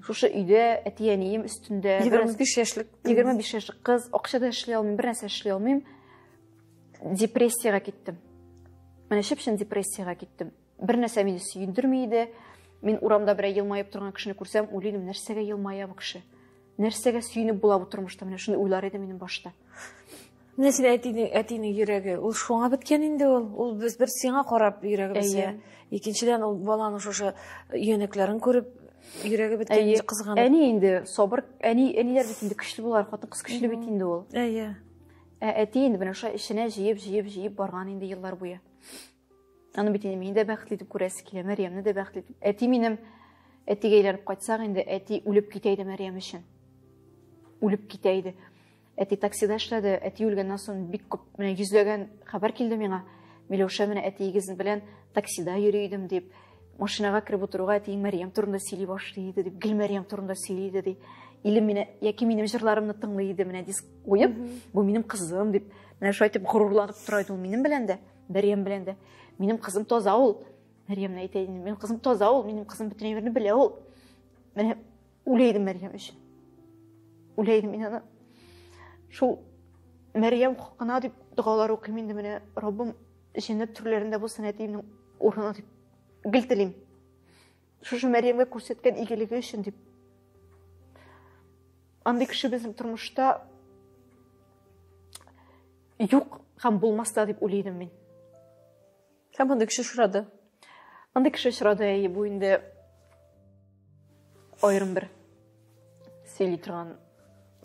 Шушы өйдә әти-әнием өстендә. 25 яшьлек. 25 яшьлек кыз, акча да эшли алмыйм, бер нәрсә эшли алмыйм. Депрессиягә киттем. Менә чып-чын депрессиягә киттем. Бер нәрсә мине сөендерми иде. Мин урамда берәй елмаеп торган кешене күрсәм, уйлыйм, нәрсәгә елмая бу кеше? Нәрсәгә сөенеп була бу тормышта? Менә шундый уйлар иде минем башта. Менә син әтинең, әтинең йөрәге, ул шуңа беткән инде ул. Ул без бер сиңа карап йөрәге бетсә. Икенчедән ул баланың шушы өянәкләрен күреп йөрәге беткән, кызганып. Әни инде сабыр, әни, әниләр бит инде көчле булар, хатын-кыз көчле бит инде ул. Әйе. Ә әти инде менә шулай эченә җыеп, җыеп, җыеп барган инде еллар буе. Аны бит инде мине дә бәхетле итеп күрәсе килә, Мәрьямне дә бәхетле итеп. Әти минем әтигә әйләнеп кайтсак инде, әти үлеп китә иде Мәрьям өчен. Үлеп китә иде. Әти таксида эшләде, әти үлгәннән соң бик күп, менә йөзләгән хәбәр килде миңа. Миләүшә менә әтиегез белән таксида йөри идем дип, машинага кереп утыруга әтиең Мәрьям турында сөйли башлый иде дип, гел Мәрьям турында сөйли иде ди. Или мине яки минем җырларымны тыңлый иде, менә диск куеп, бу минем кызым дип, менә шулай итеп горурланып тора иде ул минем белән дә. Мәрьям белән дә. Минем кызым таза ул. Мәрьямне әйтә инде. Минем кызым таза ул, минем кызым бөтен әйберне белә ул. Менә үлә идем Мәрьям өчен. Үлә идем мин аны. Шул Мәрьям хакына дип догалар укыйм инде менә Раббым җәннәт түрләрендә булсын әтиемнең урыны дип гел телим. Шушы Мәрьямгә күрсәткән игелеге өчен дип. Андый кеше безнең тормышта Юк һәм булмас та дип уйлый идем мин. Һәм андый кеше очрады. Андый кеше очрады, әйе, бу инде аерым бер сөйли торган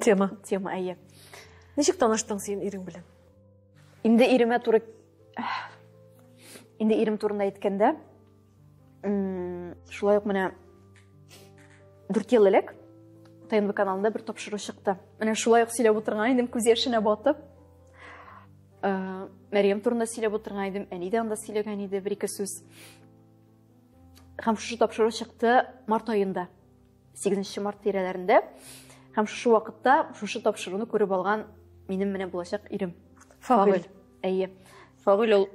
тема. Тема, әйе. Ничек таныштың син ирең белән? Инде иремә туры Инде ирем турында әйткәндә, шулай ук менә 4 ел элек ТНВ каналында бер тапшыру чыкты. Менә шулай ук сөйләп утырган идем, күз яшенә батып. Э, Мәрьям турында сөйләп утырган идем, әни дә анда сөйләгән иде бер-ике сүз. Һәм шушы тапшыру чыкты март аенда. 8 март тирәләрендә. Һәм шушы вакытта шушы тапшыруны күреп алган минем менә булачак ирем. Фагыйль. Әйе. Фагыйль ул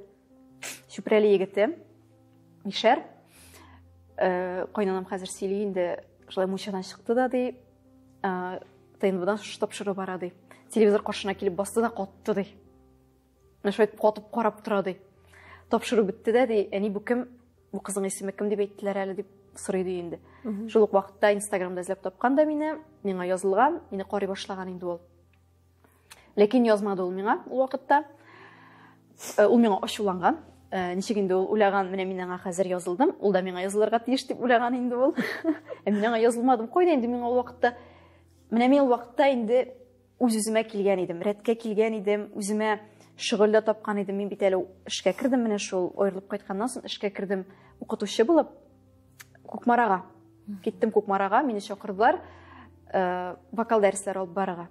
Чүпрәле егете. Мишәр. Э, кайнанам хәзер сөйли инде, шулай мунчадан чыкты да ди, э, ТНВдан шушы тапшыру бара ди. Телевизор каршына килеп басты да катты ди. Менә шулай катып карап тора ди. Тапшыру бетте дә ди, әни бу кем? Бу кызның исеме кем дип әйттеләр әле дип сорый ди инде. Шул ук вакытта Инстаграмда эзләп тапкан да мине, миңа язылган, мине карый башлаган инде ул. Ләкин язмады ул миңа ул вакытта. Э, ул миңа ачуланган. Э, ничек инде ул уйлаган, менә мин аңа хәзер язылдым, ул да миңа язылырга тиеш дип уйлаган инде ул. Ә мин аңа язылмадым. Кайда инде миңа ул вакытта? Менә мин ул вакытта инде үз-үземә килгән идем, рәткә килгән идем, үземә шөгыль дә тапкан идем. Мин бит әле эшкә кердем менә шул аерылып кайтканнан соң эшкә кердем укытучы булып Кукмарага. Киттем Кукмарага, мине чакырдылар, э, вокал дәресләре алып барырга.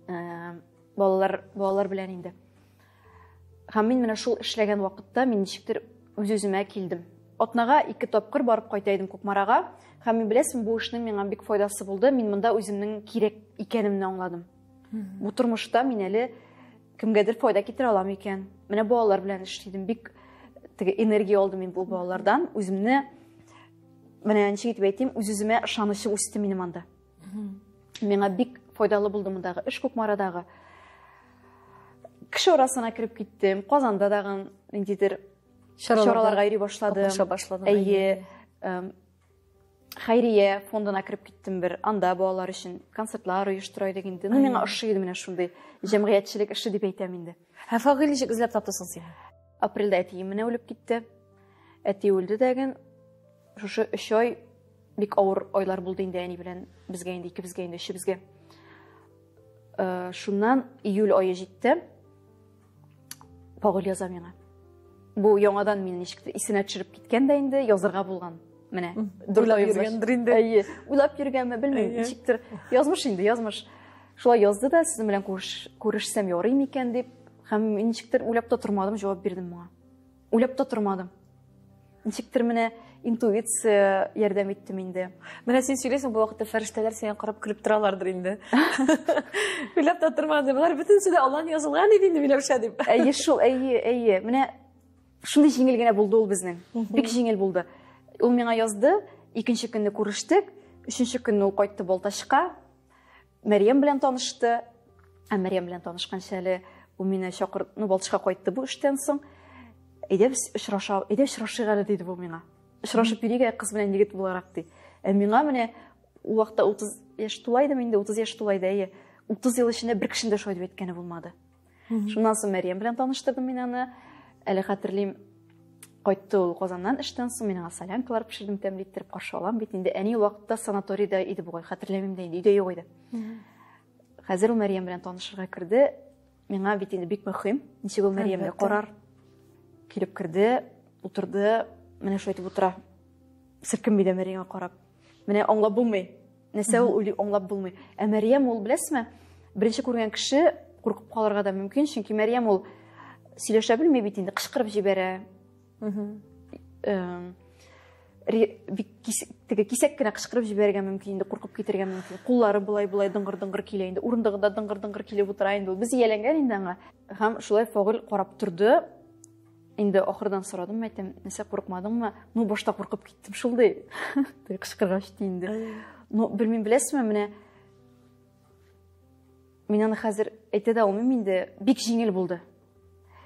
Э, балалар балалар белән инде. Һәм мин менә шул эшләгән вакытта мин ничектер үз-үземә килдем. Атнага ике тапкыр барып кайта идем Кукмарага. Һәм мин беләсең, бу эшнең миңа бик файдасы булды. Мин монда үземнең кирәк икәнемне аңладым. Бу тормышта мин әле кемгәдер файда китерә алам икән. Менә балалар белән эшлидем. Бик теге энергия алдым мин бу балалардан. Үземне менә ничек итеп әйтим, үз-үземә ышанычым үсте минем анда. Миңа бик файдалы булды мондагы эш Кукмарадагы. Кеше арасына кереп киттем. Казанда дагы ниндидер чараларга йөри башладым. Катнаша башладым. Әйе. Хәйрия фондына кереп киттем бер. Анда балалар өчен концертлар оештыра идек инде. Ну, миңа ошый иде менә шундый җәмгыятьчелек эше дип әйтәм инде. Ә Фагыйль ничек эзләп тапты соң сине? Апрельдә әтием менә үлеп китте. Әти үлде дәген. Шушы 3 ай бик авыр айлар булды инде әни белән безгә инде икебезгә инде өчебезгә. Э, шуннан июль ае җитте. Фагыйль яза миңа. Бу яңадан мине ничектер исенә төшереп киткән дә инде язырга булган. Менә уйлап йөргәндер инде. Әйе, уйлап йөргәнме белмим, ничектер язмыш инде, язмыш. Шулай язды да, сезнең белән күрешсәм ярый микән дип, һәм ничектер уйлап та тормадым, җавап бирдем моңа. Уйлап та тормадым. Ничектер менә интуиция ярдәм итте инде. Менә син сөйлисең, бу вакытта фәрештәләр сиңа карап көлеп торалардыр инде. Уйлап та тормады. Болар бөтенесе дә Аллаһ язылган иде инде Миләүшә дип. Әйе шул, әйе, әйе. Менә шундый җиңел генә булды ул безнең. Бик җиңел булды. Ул миңа язды, икенче көнне күрештек, өченче көнне ул кайтты Балтачка. Мәрьям белән танышты. Ә Мәрьям белән танышканчы әле ул мине чакыр, ну, Балтачка кайтты бу эштән соң. Әйдә без очраша, әйдә очрашыйк әле диде бу миңа. Очрашып йөрик әле кыз белән егет буларак ди. Ә миңа менә ул вакытта 30 яшь тула идем инде, 30 яшь тула иде, әйе. 30 ел эчендә бер кешенең дә шулай дип әйткәне булмады. Шуннан соң Мәрьям белән таныштырдым мин аны. Әле хәтерлим, кайтты ул Казаннан эштән соң, мин аңа солянкалар пешердем, тәмле иттереп каршы алам бит инде. Әни ул вакытта санаторийда иде бугай, хәтерләмим дә инде, өйдә юк иде. Хәзер ул Мәрьям белән танышырга керде. Миңа бит инде бик мөһим, ничек ул Мәрьямгә карар. Килеп керде, утырды, менә шулай итеп утыра. Селкенми дә Мәрьямгә карап. Менә аңлап булмый. Нәрсә ул уйлый, аңлап булмый. Ә Мәрьям ул, беләсезме, беренче күргән кеше куркып калырга да мөмкин, чөнки Мәрьям ул сөйләшә белми бит инде, кычкырып җибәрә. Бик теге кисәк кенә кычкырып җибәрергә мөмкин инде, куркып китәргә мөмкин. Куллары болай-болай дыңгыр-дыңгыр килә инде, урындыгында дыңгыр-дыңгыр килеп утыра инде ул. Без ияләнгән инде аңа. Һәм шулай Фагыйль карап торды. Инде ахырдан сорадым, әйтәм, нәрсә курыкмадыңмы? Ну, башта куркып киттем шул ди. Теге кычкыргач ди инде. Ну, белмим, беләсезме, менә мин аны хәзер әйтә дә алмыйм инде, бик җиңел булды.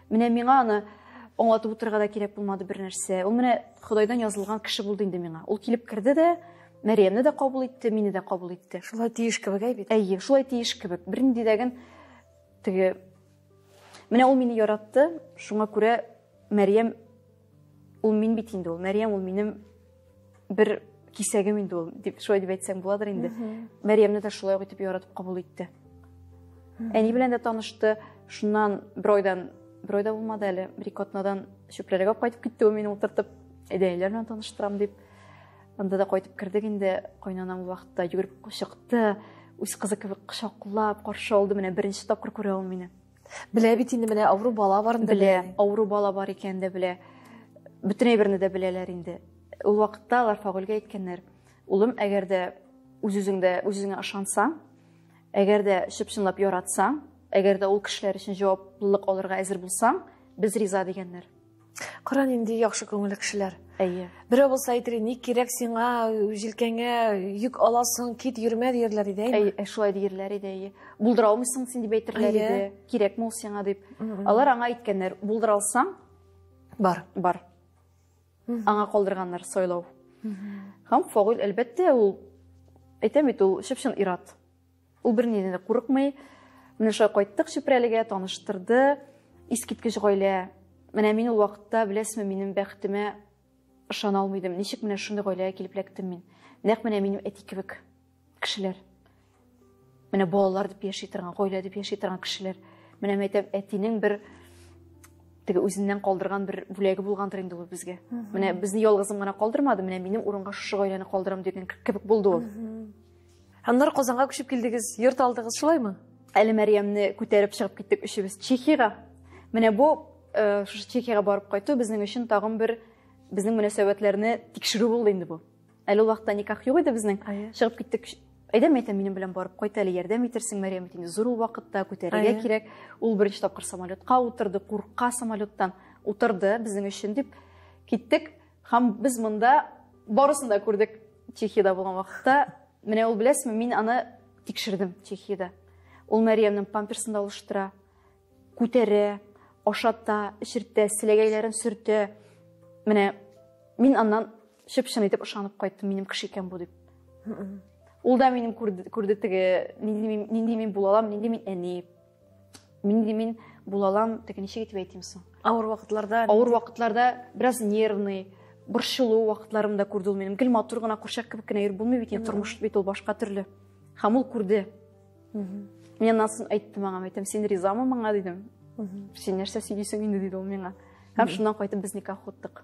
Менә миңа аны аңлатып утырырга да кирәк булмады бер нәрсә. Ул менә Ходайдан язылган кеше булды инде миңа. Ул килеп керде дә, Мәрьямне дә кабул итте, мине дә кабул итте. Шулай тиеш кебек әй бит. Әйе, шулай тиеш кебек. Бернинди дә теге Менә ул мине яратты, шуңа күрә Мәрьям ул мин бит инде ул. Мәрьям ул минем бер кисәгем инде ул, дип шулай дип әйтсәң буладыр инде. Мәрьямне дә шулай ук итеп яратып кабул итте. Әни белән дә танышты. Шуннан бер айдан, бер ай да булмады әле, бер ике атнадан Чүпрәлегә кайтып китте ул мине утыртып, әйдә әниләр белән таныштырам дип. Анда да кайтып кердек инде, кайнанам ул вакытта йөгереп чыкты, үз кызы кебек кочаклап каршы алды, менә беренче тапкыр күрә ул мине. Белә бит инде менә авыру бала барын да белә. Авыру бала бар икәнен дә белә. Бөтен әйберне дә беләләр инде. Ул вакытта алар Фагыйльгә әйткәннәр, улым, әгәр дә үз-үзеңдә, үз-үзеңә ышансаң, әгәр дә чып-чынлап яратсаң, әгәр дә ул кешеләр өчен җаваплылык алырга әзер булсаң, без риза дигәннәр. Кара нинди яхшы күңелле кешеләр. Әйе. Берәү булса әйтер, ник кирәк сиңа, җилкәңә йөк аласың, кит, йөрмә диярләр иде, әйме? Әйе, шулай диярләр иде, әйе. Булдыра алмыйсың син дип әйтерләр иде. Кирәкме ул сиңа дип. Алар аңа әйткәннәр, булдыра алсаң, бар. Бар. Аңа калдырганнар сайлау. Һәм Фагыйль, әлбәттә, ул әйтәм бит, ул чып-чын ир-ат. Ул бернидән дә курыкмый. Менә шулай кайттык Чүпрәлегә, таныштырды. Искиткеч гаилә. Менә мин ул вакытта, беләсезме, минем бәхетемә ышана алмый идем. Ничек менә шундый гаиләгә килеп эләктем мин? Нәкъ менә минем әти кебек кешеләр. Менә балалар дип яши торган, гаилә дип яши торган кешеләр. Менә мин әйтәм, әтинең бер теге үзеннән калдырган бер бүләге булгандыр инде ул безгә. Менә безне ялгызым гына калдырмады, менә минем урынга шушы гаиләне калдырам дигән кебек булды ул. Аннары Казанга күчеп килдегез, йорт алдыгыз, шулаймы? Әле Мәрьямне күтәреп чыгып киттек өчебез Чехиягә. Менә бу э, шушы Чехиягә барып кайту безнең өчен тагын бер безнең мөнәсәбәтләрне тикшерү булды инде бу. Әле ул вакытта никах юк иде безнең. Чыгып киттек. Әйдә, әйтәм, минем белән барып кайт әле, ярдәм итерсең, Мәрьям бит инде зур ул вакытта, күтәрергә кирәк. Ул беренче тапкыр самолетка утырды, курка самолеттан утырды безнең өчен дип киттек. Һәм без монда барысын да күрдек Чехиядә булган вакытта. Менә ул беләсезме, мин аны тикшердем Чехиядә. Ул Мәрьямнең памперсын да алыштыра, күтәрә, ашата, эчертә, селәгәйләрен сөртә. Менә мин аннан чып-чын итеп ышанып кайттым, минем кеше икән бу дип. Ул да минем күрде, күрде теге, нинди мин, нинди мин була алам, нинди мин әни, нинди мин була алам, теге ничек итеп әйтим соң? Авыр вакытларда. Авыр вакытларда бераз нервный, борчылу вакытларым да күрде ул минем. Гел матур гына курчак кебек кенә йөреп булмый бит инде, тормыш бит ул башка төрле. Һәм ул күрде. Мин аннан соң әйттем аңа, әйтәм, син ризамы моңа дидем. Син нәрсә сөйлисең инде диде ул миңа. Һәм шуннан кайтып без никах укыттык.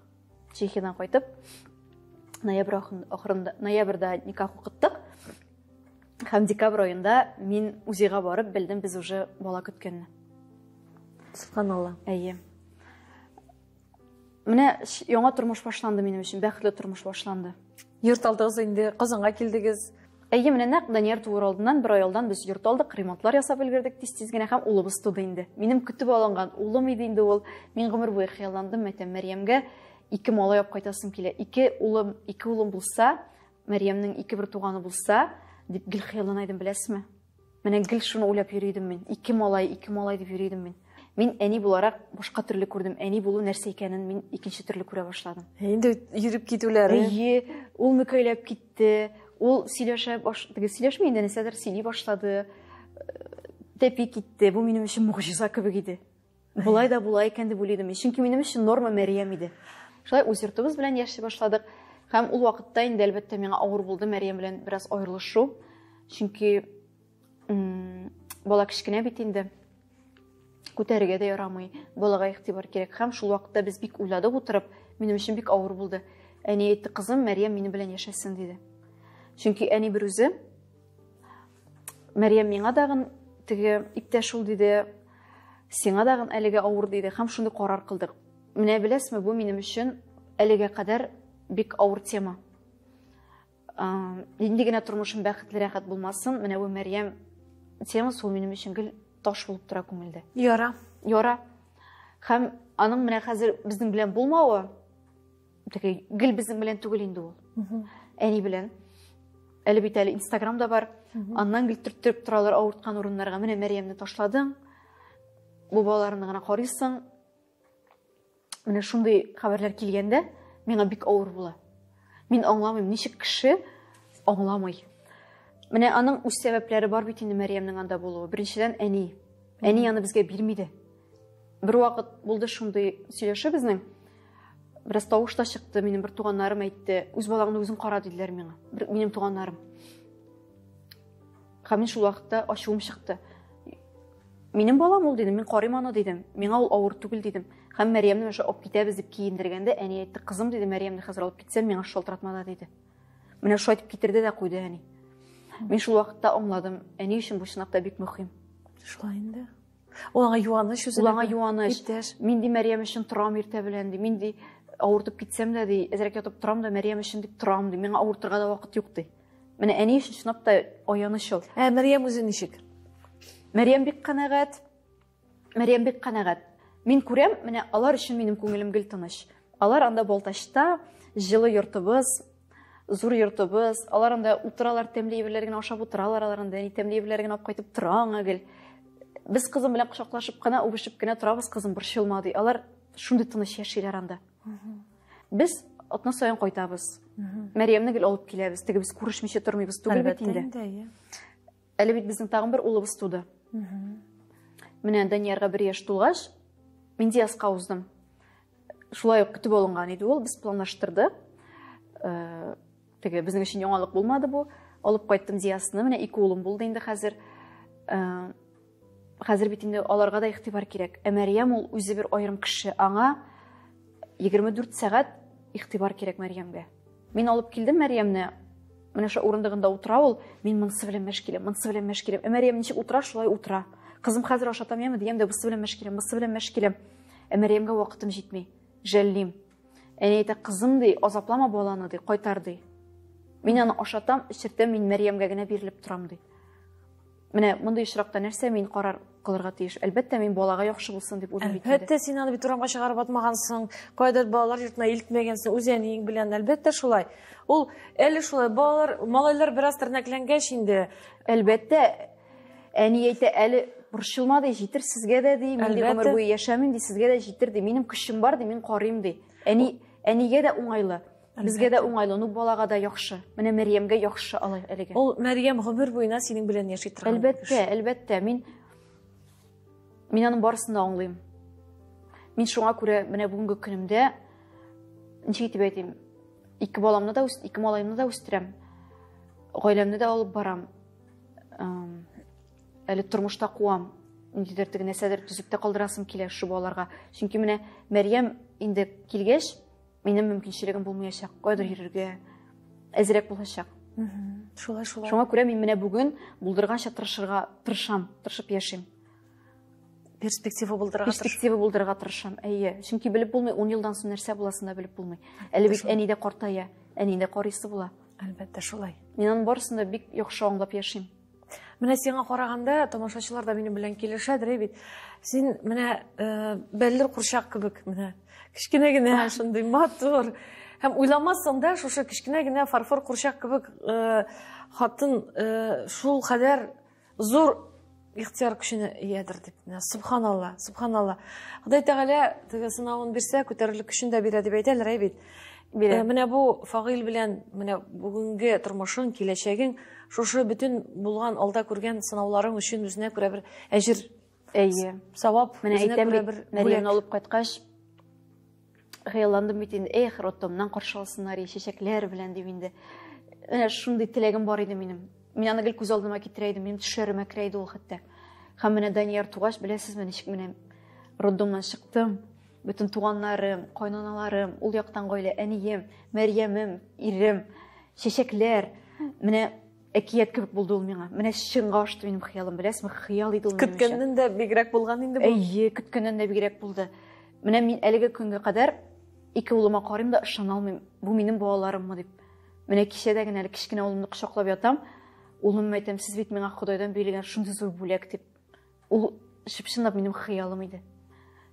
Чехиядан кайтып, ноябрь ахырында, ноябрьдә никах укыттык. Һәм декабрь аенда мин УЗИга барып белдем, без уже бала көткәнне. Субханалла. Әйе. Менә яңа тормыш башланды минем өчен, бәхетле тормыш башланды. Йорт алдыгыз инде, Казанга килдегез. Әйе, менә нәкъ Данияр туыр алдыннан бер ай алдан без йорт алдык, ремонтлар ясап өлгердек тиз-тиз генә һәм улыбыз туды инде. Минем көтеп алынган улым иде инде ул. Мин гомер буе хыялландым, әйтәм, Мәрьямгә ике малай алып кайтасым килә. Ике улым, ике улым булса, Мәрьямнең ике бер туганы булса, дип гел хыяллана идем, беләсезме? Менә гел шуны уйлап йөри идем мин. Ике малай, ике малай дип йөри идем мин. Мин әни буларак башка төрле күрдем. Әни булу нәрсә икәнен мин икенче төрле күрә башладым. Инде йөреп китүләре. Әйе, ул мөкәйләп китте. Ул сөйләшә баш, теге сөйләшми инде нәрсәдер сөйли башлады. Тәпи китте. Бу минем өчен могҗиза кебек иде. Болай да була икән дип уйлыйдым мин. Чөнки минем өчен норма Мәрьям иде. Шулай үз йортыбыз белән яши башладык. Һәм ул вакытта инде әлбәттә миңа авыр булды Мәрьям белән бераз аерылышу. Чөнки бала кечкенә бит инде. Күтәрергә дә ярамый, балага игътибар кирәк. Һәм шул вакытта без бик уйладык утырып, минем өчен бик авыр булды. Әни әйтте, кызым, Мәрьям минем белән яшәсен, диде. Чөнки әни бер үзе Мәрьям миңа дагын теге иптәш ул диде, сиңа дагын әлегә авыр диде һәм шундый карар кылдык. Менә беләсезме, бу минем өчен әлегә кадәр бик авыр тема. Нинди генә тормышым бәхетле, рәхәт булмасын, менә бу Мәрьям темасы ул минем өчен гел таш булып тора күңелдә. Яра. Яра. Һәм аның менә хәзер безнең белән булмавы, теге гел безнең белән түгел инде ул. Әни белән. Әле бит әле Инстаграм да бар. Аннан гел төрттереп торалар авырткан урыннарга. Менә Мәрьямне ташладың. Бу балаларны гына карыйсың. Менә шундый хәбәрләр килгәндә миңа бик авыр була. Мин аңламыйм, ничек кеше аңламый. Менә аның үз сәбәпләре бар бит инде Мәрьямнең анда булуы. Беренчедән, әни. Әни аны безгә бирми дә. Бер вакыт булды шундый сөйләшү безнең. Бераз тавыш та чыкты, минем бер туганнарым әйтте, үз балаңны үзең кара диделәр миңа. Бер, минем туганнарым. Һәм мин шул вакытта ачуым чыкты. Минем балам ул дидем, мин карыйм аны дидем. Миңа ул авыр түгел дидем. Һәм Мәрьямне уже алып китәбез дип киендергәндә әни әйтте, кызым диде, Мәрьямне хәзер алып китсәм, миңа шалтыратма да диде. Менә шулай итеп китерде дә куйды әни. Мин шул вакытта аңладым, әни өчен бу чынлап та бик мөһим. Шулай инде. Ул аңа юаныч үзе. Ул аңа юаныч. Иптәш. Мин ди Мәрьям өчен торам иртә белән ди. Мин ди авыртып китсәм дә ди, әзрәк ятып торам да Мәрьям өчен дип торам ди. Миңа авыртырга да вакыт юк ди. Менә әни өчен чынлап та аяныч ул. Ә Мәрьям үзе ничек? Мәрьям бик канәгать. Мәрьям бик канәгать. Мин күрәм, менә алар өчен минем күңелем гел тыныч. Алар анда Балтачта, җылы йортыбыз, зур йортыбыз, алар анда утыралар, тәмле әйберләр генә ашап утыралар, алар анда әни тәмле әйберләр генә алып кайтып тора аңа гел. Без кызым белән кочаклашып кына, үбешеп кенә торабыз, кызым борчылма ди. Алар шундый тыныч яшиләр анда. Без Атна саен кайтабыз. Мәрьямне гел алып киләбез. Теге без күрешмичә тормыйбыз түгел бит инде. Әле бит безнең тагын бер улыбыз туды. Менә Даниярга бер яшь тулгач, мин Диаска уздым. Шулай ук көтеп алынган иде ул, без планлаштырдык. Э, теге безнең өчен яңалык булмады бу. Алып кайттым Диасны, менә ике улым булды инде хәзер. Э, хәзер бит инде аларга да игътибар кирәк. Ә Мәрьям ул үзе бер аерым кеше. Аңа 24 сәгать игътибар кирәк Мәрьямгә. Мин алып килдем Мәрьямне. Менә шул урындыгында утыра ул. Мин монысы белән мәш киләм, монысы белән мәш киләм. Ә Мәрьям ничек утыра, шулай утыра. Кызым хәзер ашатам яме дигән дә, бусы белән мәш киләм, бусы белән мәш киләм. Ә Мәрьямгә вакытым җитми. Жәллим. Әни әйтә, кызым ди, азаплама баланы ди, кайтар ди. Мин аны ашатам, эчертәм, мин Мәрьямгә генә бирелеп торам ди. Менә мондый очракта нәрсә мин карар кылырга тиеш? Әлбәттә, мин балага яхшы булсын дип уйлыйм бит. Әлбәттә, син аны бит урамга чыгарып атмагансың, кайдыр балалар йортына илтмәгәнсең, үз әниең белән, әлбәттә шулай. Ул әле шулай, балалар, малайлар бераз тернәкләнгәч инде. Әлбәттә, әни әйтә, әле борчылма ди, җитер сезгә дә ди, мин ди гомер буе яшәмим ди, сезгә дә җитер ди, минем көчем бар ди, мин карыйм ди. Әни, әнигә дә уңайлы. Безгә дә уңайлы, ну балага да яхшы. Менә Мәрьямгә яхшы алай әлегә. Ул Мәрьям гомер буена синең белән яши торган. Әлбәттә, әлбәттә, мин мин аның барысын да аңлыйм. Мин шуңа күрә менә бүгенге көнемдә ничек итеп әйтим, ике баламны да ике малаемны да үстерәм. Гаиләмне дә алып барам. Әле тормышта куам. Ниндидер теге нәрсәдер төзеп тә калдырасым килә шул балаларга. Чөнки менә Мәрьям инде килгәч, минем мөмкинчелегем булмаячак кайдыр йөрергә әзрәк булачак шулай шулай шуңа күрә мин менә бүген булдырганча тырышырга тырышам тырышып яшим перспектива булдырырга перспектива булдырырга тырышам әйе чөнки белеп булмый ун елдан соң нәрсә буласын да белеп булмый әле бит әни дә картая әни дә карыйсы була әлбәттә шулай мин аның барысын да бик яхшы аңлап яшим Менә сиңа караганда тамашачылар да минем белән килешәдер, әй бит. Син менә э, бәллер курчак кебек менә кечкенә генә шундый матур. Һәм уйламассың да шушы кечкенә генә фарфор курчак кебек э, хатын э, шул кадәр зур ихтияр көченә иядер дип. Менә субханалла, субханалла. Ходай Тәгалә теге сынавын бирсә, күтәрелек көчен дә бирә дип әйтәләр, әй бит. Бирә. Менә бу Фагыйль белән менә бүгенге тормышың, киләчәгең шушы бөтен булган алда күргән сынауларың өчен үзенә күрә бер әҗер. Әйе. Савап. Менә әйтәм бит, Мәрьямне алып кайткач, хыялландым бит инде, эх, роддомнан каршы алсыннар, чәчәкләр белән дип инде. Менә шундый теләгем бар иде минем. Мин аны гел күз алдыма китерә идем, минем төшләремә керә иде ул хәтта. Һәм менә Данияр тугач, беләсезме, ничек менә роддомнан чыктым. Бөтен туганнарым, кайнаналарым, ул яктан гаилә, әнием, Мәрьямем, ирем, чәчәкләр. Менә әкият кебек булды ул миңа. Менә чынга ашты минем хыялым, беләсезме? Хыял иде ул минем өчен. Көткәннән дә бигрәк булган инде бу. Әйе, көткәннән дә бигрәк булды. Менә мин әлеге көнгә кадәр ике улыма карыйм да ышана алмыйм. Бу минем балаларыммы дип. Менә кичә дә генә әле кечкенә улымны кочаклап ятам. Улым әйтәм, сез бит миңа Ходайдан бирелгән шундый зур бүләк дип. Ул чып-чынлап минем хыялым иде.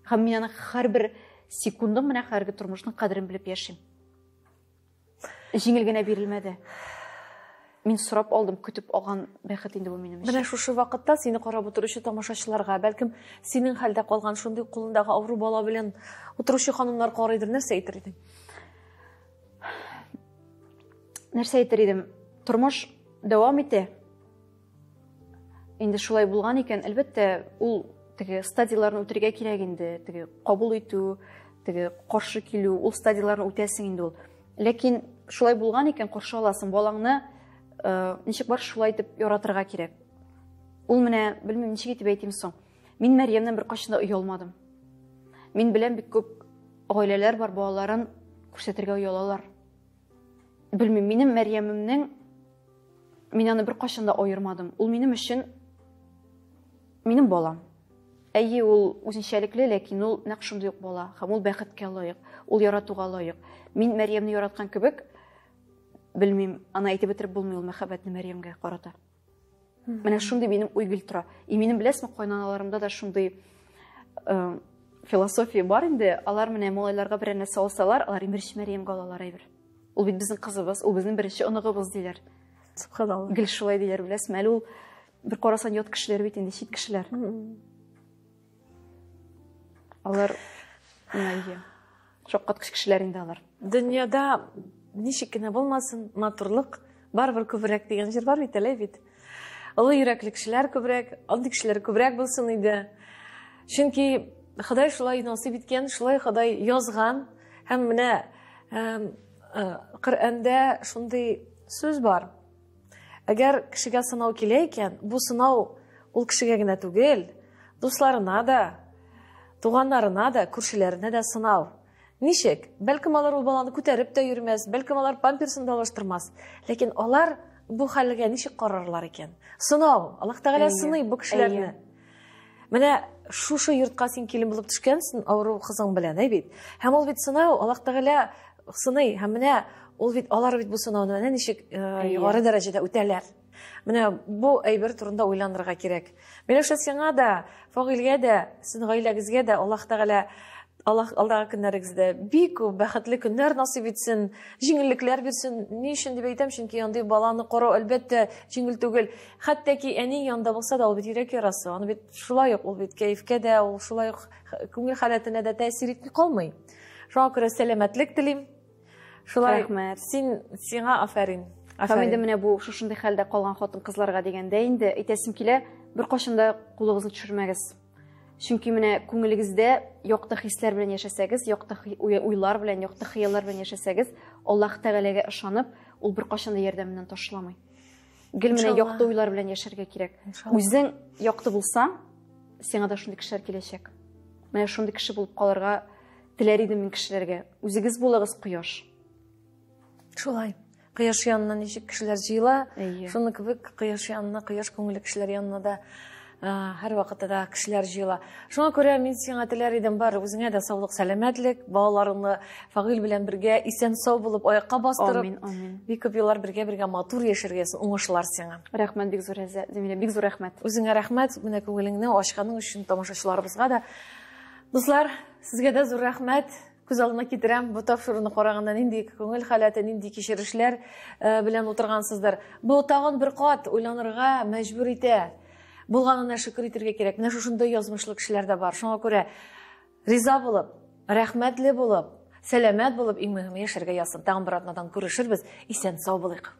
Һәм мин аның һәрбер секундын менә хәзерге тормышның кадерен белеп яшим. Җиңел генә бирелмәде. Мин сорап алдым, көтеп алган бәхет инде бу минем өчен. Менә шушы вакытта сине карап утыручы тамашачыларга, бәлкем, синең хәлдә калган шундый кулындагы авыру бала белән утыручы ханымнар карыйдыр, нәрсә әйтер идең? Нәрсә әйтер идем? Тормыш дәвам итә. Инде шулай булган икән, әлбәттә, ул теге стадияләрне үтергә кирәк инде, теге кабул итү, теге каршы килү, ул стадияләрне үтәсең инде ул. Ләкин шулай булган икән, каршы аласың балаңны, э, ничек бар шулай итеп яратырга кирәк. Ул менә, белмим, ничек итеп әйтим соң. Мин Мәрьямнән беркайчан да оялмадым. Мин беләм, бик күп гаиләләр бар, балаларын күрсәтергә оялалар. Белмим, минем Мәрьямемнең мин аны беркайчан да аермадым. Ул минем өчен минем балам. Әйе, ул үзенчәлекле, ләкин ул нәкъ шундый ук бала һәм ул бәхеткә лаек, ул яратуга лаек. Мин Мәрьямне яраткан кебек, белмим, аны әйтеп бетереп булмый ул мәхәббәтне Мәрьямгә карата. Менә шундый минем уй гел тора. И минем беләсезме, кайнаналарымда да шундый э, философия бар инде. Алар менә малайларга берәр нәрсә алсалар, алар беренче Мәрьямгә алалар әйбер. Ул бит безнең кызыбыз, ул безнең беренче оныгыбыз диләр. Субханалла. Гел шулай диләр, беләсезме? Әле ул бер карасан ят кешеләр бит инде, чит кешеләр. Алар менә. Шаккаткыч кешеләр инде алар. Дөньяда ничек кенә булмасын, матурлык барыбер күбрәк дигән җыр бар бит әле бит. Олы йөрәкле кешеләр күбрәк, андый кешеләр күбрәк булсын иде. Чөнки Ходай шулай насыйп иткән, шулай Ходай язган. Һәм менә Коръәндә шундый сүз бар. Әгәр кешегә сынау килә икән, бу сынау ул кешегә генә түгел, дусларына да, туганнарына да, күршеләренә дә сынау. Ничек? Бәлкем алар ул баланы күтәреп тә йөрмәс, бәлкем алар памперсын да алыштырмас. Ләкин алар бу хәлгә ничек карарлар икән? Сынау. Аллаһ Тәгалә сыный бу кешеләрне. Менә шушы йортка син килен булып төшкәнсең авыру кызың белән, әй бит. Һәм ул бит сынау, Аллаһ Тәгалә сыный. Һәм менә ул бит алар бит бу сынауны менә ничек югары дәрәҗәдә үтәләр. Менә бу әйбер турында уйланырга кирәк. Миләүшә, сиңа да, Фагыйльгә дә, сезнең гаиләгезгә дә Аллаһ Тәгалә Аллаһ алдагы көннәрегездә бик күп бәхетле көннәр насыйп итсен, җиңеллекләр бирсен. Ни өчен дип әйтәм, чөнки андый баланы карау әлбәттә җиңел түгел. Хәтта ки әни янында булса да, ул бит йөрәк ярасы, аны бит шулай ук ул бит кәефкә дә, ул шулай ук күңел халәтенә дә тәэсир итми калмый. Шуңа күрә сәламәтлек телим. Шулай, Рәхмәт. Син, сиңа афәрин. Һәм инде менә бу шушындый хәлдә калган хатын-кызларга дигәндә инде әйтәсем килә, беркайчан да кулыгызны төшермәгез. Чөнки менә күңелегездә якты хисләр белән яшәсәгез, якты уйлар белән, якты хыяллар белән яшәсәгез, Аллаһ Тәгаләгә ышанып, ул беркайчан да ярдәменнән ташламый. Гел менә якты уйлар белән яшәргә кирәк. Үзең якты булсаң, сиңа да шундый кешеләр киләчәк. Менә шундый кеше булып калырга теләр идем мин кешеләргә. Үзегез булыгыз кояш. Шулай. Кояш янына ничек кешеләр җыела, шуны кебек кояш янына, кояш күңелле кешеләр янына да һәр вакытта да кешеләр җыела. Шуңа күрә мин сиңа теләр идем бар, үзеңә дә саулык, сәламәтлек, балаларыңны Фагыйль белән бергә исән-сау булып аякка бастырып, Амин, амин. Бик күп еллар бергә-бергә матур яшәргә язсын, уңышлар сиңа. Рәхмәт бик зур, Зәмилә, бик зур рәхмәт. Үзеңә рәхмәт, менә күңелеңне ачканың өчен тамашачыларыбызга да. Дуслар, сезгә дә зур рәхмәт. Күз алдына китерәм, бу тапшыруны караганда нинди күңел халәте, нинди кичерешләр э, белән утыргансыздыр. Бу тагын бер кат уйланырга мәҗбүр итә. Булганына шөкер итәргә кирәк. Менә шушындый язмышлы кешеләр дә бар. Шуңа күрә риза булып, рәхмәтле булып, сәламәт булып, иң мөһиме яшәргә язсын. Тагын бер атнадан күрешербез. Исән сау булыйк.